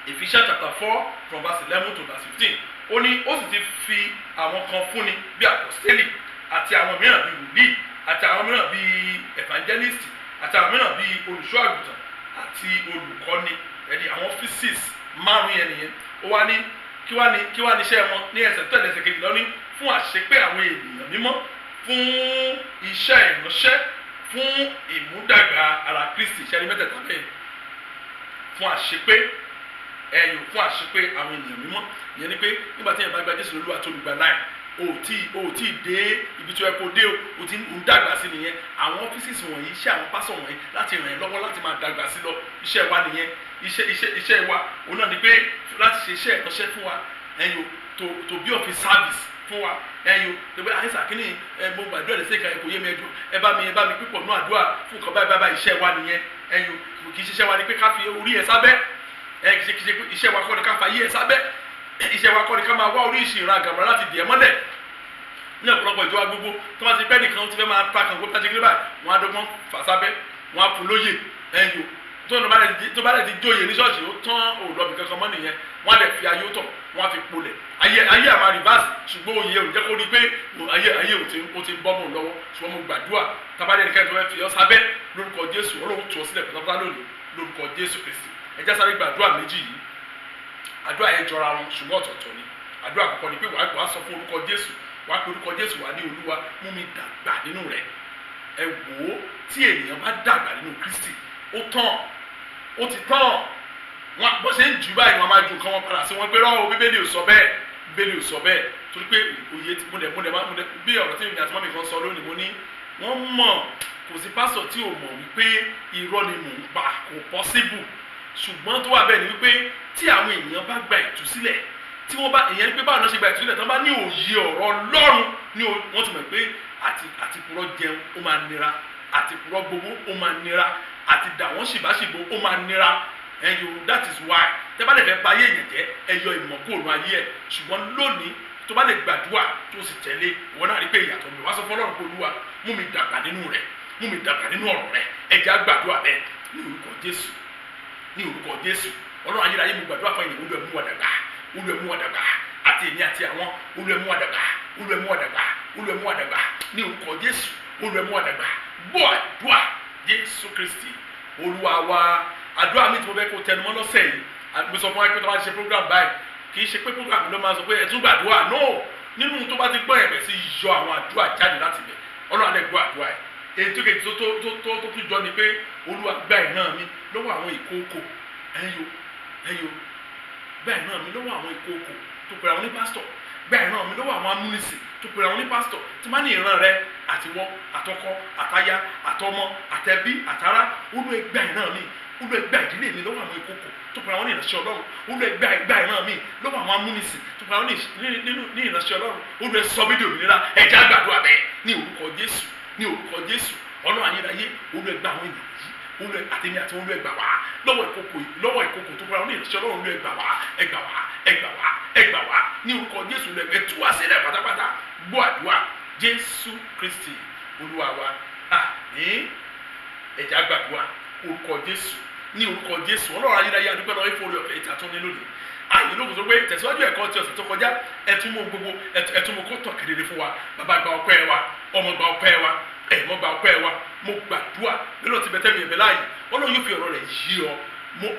Ephesians chapter 4 from verse 11 to verse 15, ó ní ó sì ti fi àwọn kan fúnni bí àpọ́stélì, àti àwọn mìíràn bíi wòlíì, àti àwọn mìíràn bíi evangelist, àti àwọn mìíràn bíi olùṣọ́ àgùntàn àti olùkọ́ni. Ẹni àwọn offices márùn yẹn nìyẹn. Ó wá ní kí wá ní iṣẹ́ wọn ní ẹsẹ̀ tó tẹ̀lé, ẹsẹ̀ kejì lọ́ní, fún àṣepé àwọn ènìyàn mímọ́, fún iṣẹ́ ìránṣẹ́, fún ìmúdàgbà ara Kristi. Iṣẹ́ ní mẹ́tẹ̀ẹ̀ta bẹ́ẹ̀: fún àṣepé ẹ̀yìn, fún àṣepé àwọn ènìyàn mímọ́. Ìyẹn ni pé nígbà tí èèyàn bá gba Jésù lólúwa tó olùgbàlà ẹ̀, o tí dé ibi tó yẹ kó dé o, o ti ń dàgbà sí nìyẹn. Àwọn offices wọ̀nyí, iṣẹ́ àwọn pásọ̀ wọ̀nyí láti ràn ẹ́ lọ́wọ́ láti máa dàgbà sí lọ. Iṣẹ́ wa nìyẹn. Iṣẹ́ wa òun náà ni pé láti ṣe iṣẹ́ ìránṣẹ́ fún wa, ẹ̀yin o, to be of his service fún wa. Ẹ̀yin o, tó bẹ àyíṣà kínní ẹ, mo gbàdúrà lẹ́sẹ̀ kan, ẹ kò yé mi, ẹjọ́ ẹ bá mi pípọ̀ nú àdúrà fún nǹkan báyìí báyìí. Iṣẹ́ wa nìyẹn. Ẹ̀yin o, kì í ṣiṣẹ́ wa ni pé ká fi orí ẹ̀ sábẹ́ ẹ. Kì í ṣe pé iṣẹ́ wa kọ́ ni ká fa yí ẹ̀ sábẹ́. Iṣẹ́ wa kọ́ ni ká máa wá oríṣi ìran àgàmọ́ láti dì ẹ́ mọ́lẹ̀. Ní ọ̀pọ̀lọpọ̀ ìjọba gbogbo, tó bá ti pẹ́ nìkan ti fẹ́ máa ta kàn gbọ́dọ̀ kíní báyìí, wọ́n á dọ́gbọ́n fà sábẹ́, wọ́n á fún lóye. Ẹ̀yìn o, tó bá lè ti jóye ní ṣọ́ọ̀ṣì, ó tán, òlọ́bì kankan mọ́ nìyẹn. Wọ́n á lè fi ayé tọ̀, wọ́n á fi polẹ̀ ayé ayé àmà reverse. Ṣùgbọ́n òye ò jẹ́ kó rí pé ayé ayé ò ti bọ́ mọ́ lọ́wọ́. Ṣùgbọ́n mo gbàdúrà, tabalẹ̀ nìkan tó fẹ́ fi ọ́ sábẹ́, lórúkọ Jésù, Ọlọ́run tú ọ sílẹ̀ pátápátá lónìí lórúkọ Jésù Kristi. Ẹ já sáré gbàdúrà méjì yìí. Àdúrà yẹn jọra wọn, ṣùgbọ́n ọ̀tọ̀ọ̀tọ̀ ni. Àdúrà àkọ́kọ́ ni pé wàá sọ fún orúkọ Jésù, wàá pe orúkọ Jésù, wàá ní, "Olúwa, mú mi dàgbà nínú rẹ̀." Ẹ wò ó, tí ènìyàn bá dàgbà nínú Kristi, ó tán. Ó ti tán. Wọn bó ṣe ń jù báyìí, wọn máa ju nǹkan wọn padà sí wọn pé rọ́ọ̀, Bíbélì ò sọ bẹ́ẹ̀, Bíbélì ò sọ bẹ́ẹ̀. Torí pé òye tí múlẹ̀ múlẹ̀ múlẹ̀ bí ọ̀rọ̀ tí èmi àti mọ́mí kan sọ lónìí, mo ní wọ́n mọ̀, kò sí pásọ̀ tí ò mọ̀ wípé irọ́ ni mò ń pa, kò possible. Ṣùgbọ́n tó wà bẹ́ẹ̀ ni wípé tí àwọn ènìyàn bá gba ìtúsílẹ̀, tí wọ́n bá ìyẹn pé báwọn náà ṣe gba ìtúsílẹ̀, tí wọ́n bá ní òye ọ̀rọ̀ Ọlọ́run ní wọ́n ti mọ̀ pé àti purọ́ jẹun ó máa nira, àti purọ́ gbowó ó máa nira, àti dà wọ́n ṣìbáṣìbò ó máa nira. Ẹyọ, that is why tẹ́ bá lè fẹ́ ba ayé èèyàn jẹ́, ẹyọ ìmọ̀ kóònù ayé ẹ̀. Ṣùgbọ́n lónìí, tó bá lè gbàdúrà tó sì tẹ̀lé, ìwọ náà rí pé ìyàtọ̀ mi wá. Sọ fún Ọlọ́run pé Olúwa, mú mi dàgbà nínú rẹ̀, mú mi dàgbà nínú ọ̀rọ̀ rẹ̀. Ẹ jẹ́ á gbàdúrà bẹ́ẹ̀ ní orúkọ Jésù, ní orúkọ Jésù. Ọlọ́run ayérayé, mo gbàdúrà fún ènìyàn. Olúwa, mú wa dàgbà. Olúwa, mú wa dàgbà, àti èmi àti àwọn. Olúwa, mú wa dàgbà. Olúwa, mú wa dàgbà. Olúwa, mú wa dàgbà ní orúkọ Jésù. Olúwa, mú wa dàgbà. Gbọ́ àdúrà, Jésù Kristi Olúwa wa. Àdúrà mi tí mo fẹ́ kó tẹnumọ́ lọ́sẹ̀ yìí, mo sọ fún wa pé tó bá ṣe program báyìí, kì í ṣe pé program ló máa sọ pé ẹ tún gbàdúrà. No, nínú tó bá ti gbọ́ ẹ̀bẹ̀ sí yọ àwọn àdúrà jáde láti bẹ̀, Ọlọ́run á lè gbọ́ àdúrà ẹ̀. Èyí tó kejì tó tún jọ ni pé Olúwa, gba ìran mi lọ́wọ́ àwọn ìkookò. Ẹ̀yọ ẹ̀yọ, gba ìran mi lọ́wọ́ àwọn ìkookò tó pèrè àwọn ní pásítọ̀. Gba ìran mi lọ́wọ́ àwọn amúnisìn tó pèrè àwọn ní pásítọ̀. Tí má ní ìran rẹ, àtiwọ́, àtọkọ, àtaya, àtọmọ, àtẹbí, àtará, Olúwa, gba ìran mi. Olúwa, gba ìdílé mi lọ́wọ́ àwọn ìkookò tó pèrè àwọn ní ìránṣẹ́ Ọlọ́run. Olúwa, gba ìran mi lọ́wọ́ àwọn amúnisìn tó pèrè àwọn ní ìránṣẹ́ Ọlọ́run. Olúwa, sọ mí di òmìnira. Ẹ jẹ́ á gbàdúrà bẹ́ẹ̀ ní orúkọ Jésù, ní orúkọ Jésù. Ọlọ́run ayérayé, Olúwa, gba àwọn ènìyàn yìí. Olúwa, àtẹ̀mí àti Olúwa, gbà wá lọ́wọ́ ìkókò, lọ́wọ́ ìkókò tó pèrè àwọn ní ìránṣẹ́ Ọlọ́run. Olúwa, gbà wá, ẹ gbà wá, ẹ gbà wá, ẹ gbà wá ní orúkọ Jésù. Olúwa, ẹ tú wá sílẹ̀ pátápátá. Gbọ́ àdúrà, Jésù Kristi Olúwa wa, àmín. Ẹ jẹ́ á gbàdúrà, orúkọ Jésù, ní orúkọ Jésù. Ọlọ́run ayérayé, adúpẹ́ lọ́wọ́ ìfowópamọ́ ọ̀fẹ́ ìta tó ní lónìí. Ààyè lóko tó pé tẹ̀síwájú ẹ̀kọ́ ti ọ̀sẹ̀ tó kọjá, ẹtún mú gbogbo ẹtún mú kó tàn kedere fún wa. Bàbá, gba ọpẹ́ wa. Ọmọ, gba ọpẹ́ wa. Ẹ̀mọ́, gba ọpẹ́ wa. Mo gbàdúrà lọ́nà tí bẹ́tẹ́ mi ẹ̀bẹ̀ láàyè, Ọlọ́run yóò fi ọ̀rọ̀ rẹ̀ yí ọ,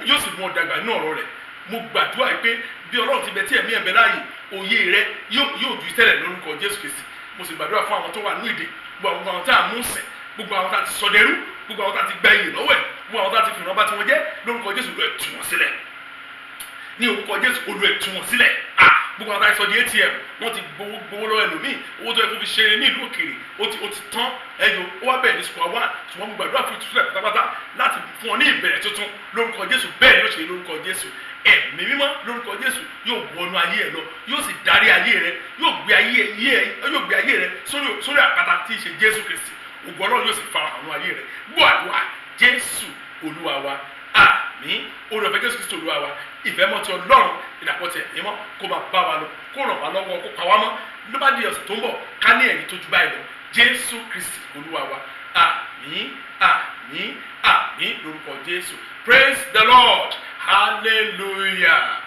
yóò sì mú ọ dàgbà nínú ọ̀rọ̀ rẹ̀. Mo gbàdúrà pé bí Ọlọ́run ti bẹ tí ẹ̀mí ẹ̀bẹ̀ láàyè, òye rẹ yóò ju tẹ́lẹ̀ lórúkọ Jésù Kristi. Mo sì gbàdúrà fún àwọn tó wà ní ìdè, gbogbo àwọn tá a mú sẹ̀, gbogbo àwọn tá a ti sọdẹrú, gbogbo àwọn tá a ti gba iyì lọ́wọ́ ẹ̀, gbogbo àwọn tá a ti fìràn bá tiwọn jẹ́, lórúkọ Jésù, Olúwa, tú wọn sílẹ̀. Ní orúkọ Jésù, Olúwa, tú wọn sílẹ̀. Ah, gbogbo àwọn tá a sọ di ATM, wọ́n ti gbowó gbowó lọ́wọ́ ẹlòmíì, owó tó yẹ kó fi ṣeré ní ìlú òkèèrè, ó ti tán. Ẹyọ, ó wá bẹ̀rẹ̀ ní square one. Ṣùgbọ́n mo gbàdúrà fún ìtúsílẹ̀ pátápátá láti fún ọ ní ìbẹ̀rẹ̀ tuntun lórúkọ Jésù. Bẹ́ẹ̀ ni ó ṣe lórúkọ Jésù. Ẹ̀mí Mímọ́, lórúkọ Jésù, yóò wọnú ayé ẹ lọ, yóò sì darí ayé rẹ, yóò gbé ayé rẹ sórí àpáta tí í ṣe Jésù Kristi. Ògo Ọlọ́run yóò sì fara hàn ayé rẹ. Gbọ́ àdúrà, Jésù Olúwa wa, àmín. Oore ọ̀fẹ́ Jésù Kristi Olúwa wa, ìfẹ́ mọ́ ti Ọlọ́run, ìdàpọ̀ ti Ẹ̀mí Mọ́, kó máa bá wa lọ, kó ràn wá lọ́wọ́, kó pa wá mọ́. Ló bá di ọ̀sẹ̀ tó ń bọ̀, ká ní ẹ̀rí tó ju báyìí lọ. Jésù Kristi Olúwa wa, àmín, àmín, àmín lórúkọ Jésù. Praise the Lord, hallelujah.